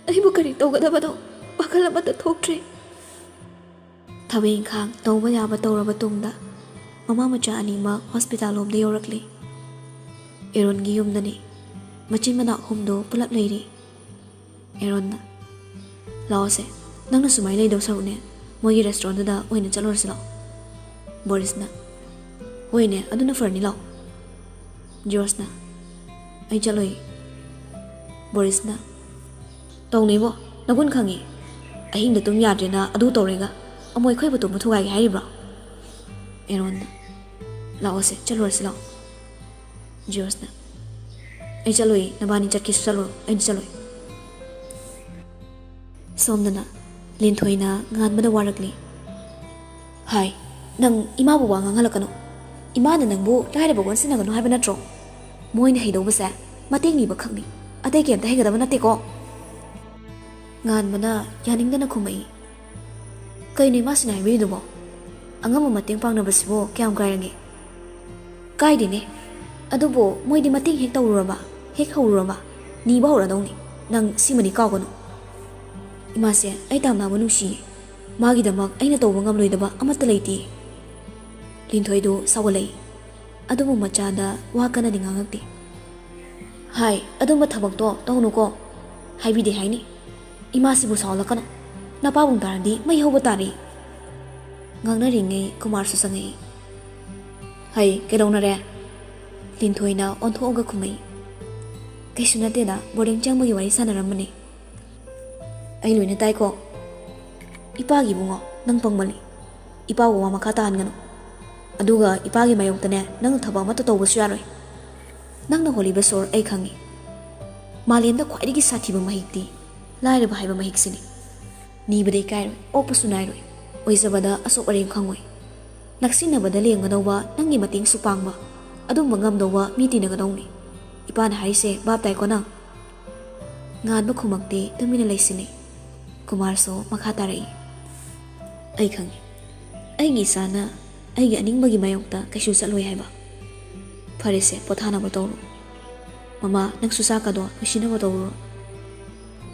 ꯑꯩꯕꯨ ꯀꯔꯤ ꯇꯧꯒꯗꯕꯅꯣ ꯋꯥꯈꯜ ꯑꯃꯠꯇ ꯊꯣꯛꯇ꯭ꯔꯦ"꯫ ꯊꯕꯛ ꯏꯪꯈꯥꯡ ꯇꯧꯕ ꯌꯥꯕ ꯇꯧꯔꯕ ꯇꯨꯡꯗ ꯃꯃꯥ ꯃꯆꯥ ꯑꯅꯤꯃꯛ ꯍꯣꯁꯄꯤꯇꯥꯜ ꯂꯣꯝꯗ ꯌꯧꯔꯛꯂꯤ꯫ ꯑꯦꯔꯣꯟꯒꯤ ꯌꯨꯝꯗꯅꯤ꯫ ꯃꯆꯤꯟ ꯃꯅꯥꯎ ꯑꯍꯨꯝꯗꯨ ꯄꯨꯂꯞ ꯂꯩꯔꯤ꯫ ꯑꯦꯔꯣꯟꯅ, "ꯂꯥꯛꯑꯣꯁꯦ, ꯅꯪꯅ ꯁꯨꯃꯥꯏꯅ ꯂꯩꯗꯧ ꯁꯔꯨꯛꯅꯦ, ꯃꯣꯏꯒꯤ ꯔꯦꯁꯇꯨꯔꯦꯟꯗꯨꯗ ꯑꯣꯏꯅ ꯆꯠꯂꯨꯔꯁꯤ ꯂꯥꯛꯑꯣ"꯫ ꯕꯣꯔꯤꯁꯅ, "ꯍꯣꯏꯅꯦ, ꯑꯗꯨꯅ ꯐꯔꯅꯤ, ꯂꯥꯛꯑꯣ"꯫ ꯖꯣꯔꯖꯅ, "ꯑꯩ ꯆꯠꯂꯣꯏ"꯫ ꯕꯣꯔꯤꯁꯅ, "ꯇꯧꯅꯤꯕꯣ, ꯅꯒꯨꯟ ꯈꯪꯉꯤ꯫ ꯑꯍꯤꯡꯗ ꯇꯨꯝ ꯌꯥꯗ꯭ꯔꯦꯅ ꯑꯗꯨ ꯇꯧꯔꯦꯒ꯫ ꯑꯃꯣꯏ ꯑꯩꯈꯣꯏꯕꯨ ꯇꯨꯝꯕ ꯊꯨꯒꯥꯏꯒꯦ ꯍꯥꯏꯔꯤꯕ꯭ꯔꯣ?" ꯑꯦꯔꯣꯟꯅ, ꯂꯥꯛꯑꯣꯁꯦ, ꯆꯠꯂꯨꯔꯁꯤ ꯂꯥꯛꯑꯣ꯫ ꯖꯤꯌꯣꯁꯅ, "ꯑꯩ ꯆꯠꯂꯣꯏ, ꯅꯕꯥꯅꯤ ꯆꯠꯀꯦꯁꯨ ꯆꯠꯂꯨꯔꯣ, ꯑꯩꯗꯤ ꯆꯠꯂꯣꯏ"꯫ ꯁꯣꯝꯗꯅ ꯂꯤꯟꯊꯣꯏꯅ ꯉꯥꯟꯕꯗ ꯋꯥꯔꯛꯂꯤ꯫ "ꯍꯥꯏ, ꯅꯪ ꯏꯃꯥꯕꯨ ꯋꯥ ꯉꯥꯡꯍꯜꯂꯛꯀꯅꯨ꯫ ꯏꯃꯥꯅ ꯅꯪꯕꯨ ꯂꯥꯏꯔꯕ ꯑꯣꯟꯁꯤꯟꯅꯒꯅꯨ ꯍꯥꯏꯕ ꯅꯠꯇ꯭ꯔꯣ? ꯃꯣꯏꯅ ꯍꯩꯗꯧꯕꯁꯦ ꯃꯇꯦꯡ ꯅꯤꯕ ꯈꯛꯅꯤ, ꯑꯇꯩ ꯀꯩꯝꯇ ꯍꯩꯒꯗꯕ ꯅꯠꯇꯦꯀꯣ"꯫ ꯉꯥꯟꯕꯅ ꯌꯥꯅꯤꯡꯗꯅ ꯈꯨꯝꯃꯛꯏ꯫ "ꯀꯩꯅꯣ ꯏꯃꯥꯁꯤꯅ ꯍꯥꯏꯕꯤꯔꯤꯗꯨꯕꯣ? ꯑꯉꯝꯕ ꯃꯇꯦꯡ ꯄꯥꯡꯅꯕꯁꯤꯕꯨ ꯀꯌꯥꯝ ꯀꯥꯏꯔꯒꯦ?" "ꯀꯥꯏꯗꯦꯅꯦ꯫ ꯑꯗꯨꯕꯨ ꯃꯣꯏꯗꯤ ꯃꯇꯦꯡ ꯍꯦꯛ ꯇꯧꯔꯨꯔꯕ, ꯍꯦꯛ ꯍꯧꯔꯨꯔꯕ, ꯅꯤꯕ ꯍꯧꯔꯗꯧꯅꯤ꯫ ꯅꯪ ꯁꯤꯃꯗꯤ ꯀꯥꯎꯒꯅꯨ꯫ ꯏꯃꯥꯁꯦ ꯑꯩ ꯇꯥꯝꯅꯕ ꯅꯨꯡꯁꯤꯌꯦ꯫ ꯃꯥꯒꯤꯗꯃꯛ ꯑꯩꯅ ꯇꯧꯕ ꯉꯝꯂꯣꯏꯗꯕ ꯑꯃꯠꯇ ꯂꯩꯇꯦ"꯫ ꯂꯤꯟꯊꯣꯏꯗꯨ ꯁꯥꯎꯒꯠꯂꯛꯏ꯫ ꯑꯗꯨꯕꯨ ꯃꯆꯥꯗ ꯋꯥ ꯀꯟꯅꯗꯤ ꯉꯥꯡꯉꯛꯇꯦ꯫ "ꯍꯥꯏ, ꯑꯗꯨꯝꯕ ꯊꯕꯛꯇꯣ ꯇꯧꯅꯨꯀꯣ꯫ ꯍꯥꯏꯕꯤꯗꯦ ꯍꯥꯏꯅꯤ꯫ ꯏꯃꯥꯁꯤꯕꯨ ꯁꯥꯎꯍꯜꯂꯛꯀꯅꯨ꯫ ꯅꯄꯥꯕꯨꯡ ꯇꯥꯔꯗꯤ ꯃꯩ ꯍꯧꯕ ꯇꯥꯔꯦ"꯫ ꯉꯥꯡꯅꯔꯤꯉꯩ ꯀꯨꯃꯥꯔꯁꯨ ꯆꯪꯉꯛꯏ꯫ "ꯍꯩ, ꯀꯩꯗꯧꯅꯔꯦ?" ꯂꯤꯟꯊꯣꯏꯅ ꯑꯣꯟꯊꯣꯛꯑꯒ ꯈꯨꯝꯃꯛꯏ꯫ "ꯀꯩꯁꯨ ꯅꯠꯇꯦꯗ, ꯕꯣꯔꯗꯤꯡ ꯆꯪꯕꯒꯤ ꯋꯥꯔꯤ ꯁꯥꯟꯅꯔꯝꯕꯅꯤ"꯫ "ꯑꯩ ꯂꯣꯏꯅ ꯇꯥꯏꯀꯣ꯫ ꯏꯄꯥꯒꯤ ꯏꯕꯨꯡꯉꯣ, ꯅꯪ ꯄꯪꯃꯜꯂꯤ꯫ ꯏꯄꯥꯕꯨ ꯋꯥ ꯃꯈꯥ ꯇꯥꯍꯟꯒꯅꯨ꯫ ꯑꯗꯨꯒ ꯏꯄꯥꯒꯤ ꯃꯥꯌꯣꯛꯇꯅꯦ, ꯅꯪꯅ ꯊꯕꯛ ꯑꯃꯠꯇ ꯇꯧꯕꯁꯨ ꯌꯥꯔꯣꯏ꯫ ꯅꯪꯅ ꯍꯣꯜꯂꯤꯕ ꯁꯣꯔ ꯑꯩ ꯈꯪꯉꯤ꯫ ꯃꯥꯂꯦꯝꯗ ꯈ꯭ꯋꯥꯏꯗꯒꯤ ꯁꯥꯊꯤꯕ ꯃꯍꯤꯛꯇꯤ ꯂꯥꯏꯔꯕ ꯍꯥꯏꯕ ꯃꯍꯤꯛꯁꯤꯅꯤ꯫ ꯅꯤꯕꯗ ꯏꯀꯥꯏꯔꯣꯏ, ꯑꯣꯛꯄꯁꯨ ꯅꯥꯏꯔꯣꯏ, ꯑꯣꯏꯖꯕꯗ ꯑꯁꯣꯛ ꯑꯔꯦꯝ ꯈꯪꯉꯣꯏ꯫ ꯅꯛꯁꯤꯟꯅꯕꯗ ꯂꯦꯡꯒꯗꯧꯕ ꯅꯪꯒꯤ ꯃꯇꯦꯡꯁꯨ ꯄꯥꯡꯕ, ꯑꯗꯨꯝꯕ ꯉꯝꯗꯧꯕ ꯃꯤ ꯇꯤꯟꯅꯒꯗꯧꯅꯤ꯫ ꯏꯄꯥꯅ ꯍꯥꯏꯔꯤꯁꯦ ꯚꯥꯞ ꯇꯥꯏꯀꯣ ꯅꯪ?" ꯉꯥꯟꯕ ꯈꯨꯃꯛꯇꯦ, ꯇꯨꯃꯤꯟꯅ ꯂꯩꯁꯤꯅꯤ꯫ ꯀꯨꯃꯥꯔꯁꯨ ꯃꯈꯥ ꯇꯥꯔꯛꯏ꯫ "ꯑꯩ ꯈꯪꯉꯤ꯫ ꯑꯩꯒꯤ ꯏꯆꯥꯅ ꯑꯩꯒꯤ ꯑꯅꯤꯡꯕꯒꯤ ꯃꯥꯌꯣꯛꯇ ꯀꯩꯁꯨ ꯆꯠꯂꯣꯏ ꯍꯥꯏꯕ꯫ ꯐꯔꯦꯁꯦ, ꯄꯣꯊꯥꯅꯕ ꯇꯧꯔꯣ꯫ ꯃꯃꯥ, ꯅꯪꯁꯨ ꯆꯥꯛꯀꯗꯣ ꯂꯣꯏꯁꯤꯟꯅꯕ ꯇꯧꯔꯨꯔꯣ꯫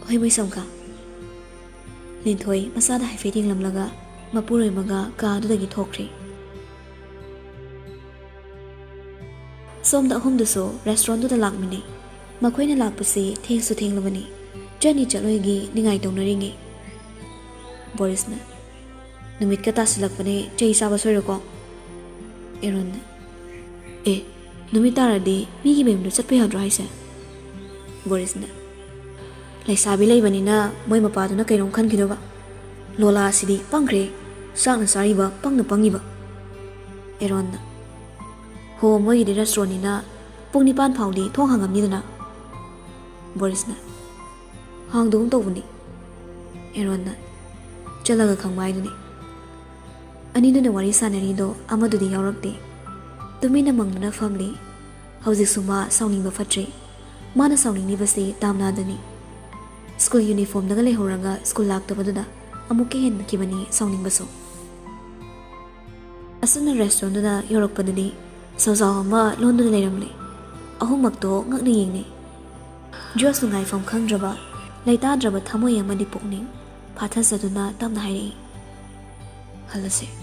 ꯍꯣꯏ, ꯃꯣꯏꯁꯝꯀꯥ"꯫ ꯂꯤꯟꯊꯣꯏ ꯃꯆꯥꯗ ꯍꯥꯏꯐꯦꯠ ꯌꯦꯡꯂꯝꯂꯒ ꯃꯄꯨꯔꯣꯏꯕꯒ ꯀꯥ ꯑꯗꯨꯗꯒꯤ ꯊꯣꯛꯈ꯭ꯔꯦ꯫ ꯁꯣꯝꯗ ꯑꯍꯨꯝꯗꯨꯁꯨ ꯔꯦꯁꯇꯨꯔꯦꯟꯗꯨꯗ ꯂꯥꯛꯃꯤꯟꯅꯩ꯫ ꯃꯈꯣꯏꯅ ꯂꯥꯛꯄꯁꯤ ꯊꯦꯡꯁꯨ ꯊꯦꯡꯂꯕꯅꯤ꯫ ꯆꯠꯅꯤ ꯆꯠꯂꯣꯏꯒꯤ ꯅꯤꯡꯉꯥꯏ ꯇꯧꯅꯔꯤꯉꯩ꯫ ꯕꯣꯔꯤꯁꯅ, "ꯅꯨꯃꯤꯠꯀ ꯇꯥꯁꯤꯜꯂꯛꯄꯅꯦ, ꯆꯩ ꯆꯥꯕ ꯁꯣꯏꯔꯣꯀꯣ"꯫ ꯑꯦꯔꯣꯟꯅ, "ꯑꯦ, ꯅꯨꯃꯤꯠ ꯇꯥꯔꯗꯤ ꯃꯤꯒꯤ ꯃꯌꯨꯝꯗ ꯆꯠꯄ ꯌꯥꯗ꯭ꯔꯣ ꯍꯥꯏꯁꯦ?" ꯕꯣꯔꯤꯁꯅ, "ꯂꯩꯁꯥꯕꯤ ꯂꯩꯕꯅꯤꯅ ꯃꯣꯏ ꯃꯄꯥꯗꯨꯅ ꯀꯩꯅꯣꯝ ꯈꯟꯈꯤꯗꯧꯕ꯫ ꯂꯣꯂꯥ ꯑꯁꯤꯗꯤ ꯄꯪꯈ꯭ꯔꯦ, ꯆꯥꯛꯅ ꯆꯥꯔꯤꯕ ꯄꯪꯅ ꯄꯪꯉꯤꯕ"꯫ ꯑꯦꯔꯣꯟꯅ, ꯍꯣ, ꯃꯣꯏꯒꯤꯗꯤ ꯔꯦꯁꯇꯨꯔꯦꯟꯅꯤꯅ ꯄꯨꯡ ꯅꯤꯄꯥꯟ ꯐꯥꯎꯗꯤ ꯊꯣꯡ ꯍꯥꯡꯉꯝꯅꯤꯗꯅ꯫ ꯕꯣꯔꯤꯁꯅ, ꯍꯥꯡꯗꯒꯨꯝ ꯇꯧꯕꯅꯤ꯫ ꯑꯦꯔꯣꯟꯅ, ꯆꯠꯂꯒ ꯈꯪꯕ ꯍꯥꯏꯗꯨꯅꯤ꯫ ꯑꯅꯤꯗꯨꯅ ꯋꯥꯔꯤ ꯁꯥꯟꯅꯔꯤꯗꯣ ꯑꯃꯗꯨꯗꯤ ꯌꯥꯎꯔꯛꯇꯦ꯫ ꯇꯨꯃꯤꯟꯅ ꯃꯪꯗꯨꯅ ꯐꯝꯂꯤ꯫ ꯍꯧꯖꯤꯛꯁꯨ ꯃꯥ ꯁꯥꯎꯅꯤꯡꯕ ꯐꯠꯇ꯭ꯔꯤ꯫ ꯃꯥꯅ ꯁꯥꯎꯅꯤꯡꯂꯤꯕꯁꯤ ꯇꯥꯝꯅꯥꯗꯅꯤ꯫ ꯁ꯭ꯀꯨꯜ ꯌꯨꯅꯤꯐꯣꯔꯝꯗꯒ ꯂꯩꯍꯧꯔꯒ ꯁ꯭ꯀꯨꯜ ꯂꯥꯛꯇꯕꯗꯨꯗ ꯑꯃꯨꯛꯀ ꯍꯦꯟꯈꯤꯕꯅꯤ ꯁꯥꯎꯅꯤꯡꯕꯁꯨ꯫ ꯑꯁꯨꯝꯅ ꯔꯦꯁꯇꯨꯔꯦꯟꯗꯨꯗ ꯌꯧꯔꯛꯄꯗꯗꯤ ꯁꯣꯖꯥꯎ ꯑꯃ ꯂꯣꯟꯗꯨꯅ ꯂꯩꯔꯝꯂꯦ꯫ ꯑꯍꯨꯝꯃꯛꯇꯣ ꯉꯛꯅ ꯌꯦꯡꯅꯩ꯫ ꯖꯣꯁ ꯅꯨꯡꯉꯥꯏꯐꯝ ꯈꯪꯗ꯭ꯔꯕ, ꯂꯩꯇꯥꯗ꯭ꯔꯕ ꯊꯃꯣꯏ ꯑꯃꯗꯤ ꯄꯨꯛꯅꯤꯡ ꯐꯥꯊꯖꯗꯨꯅ ꯇꯞꯅ ꯍꯥꯏꯔꯛꯏ, "ꯍꯜꯂꯁꯦ"꯫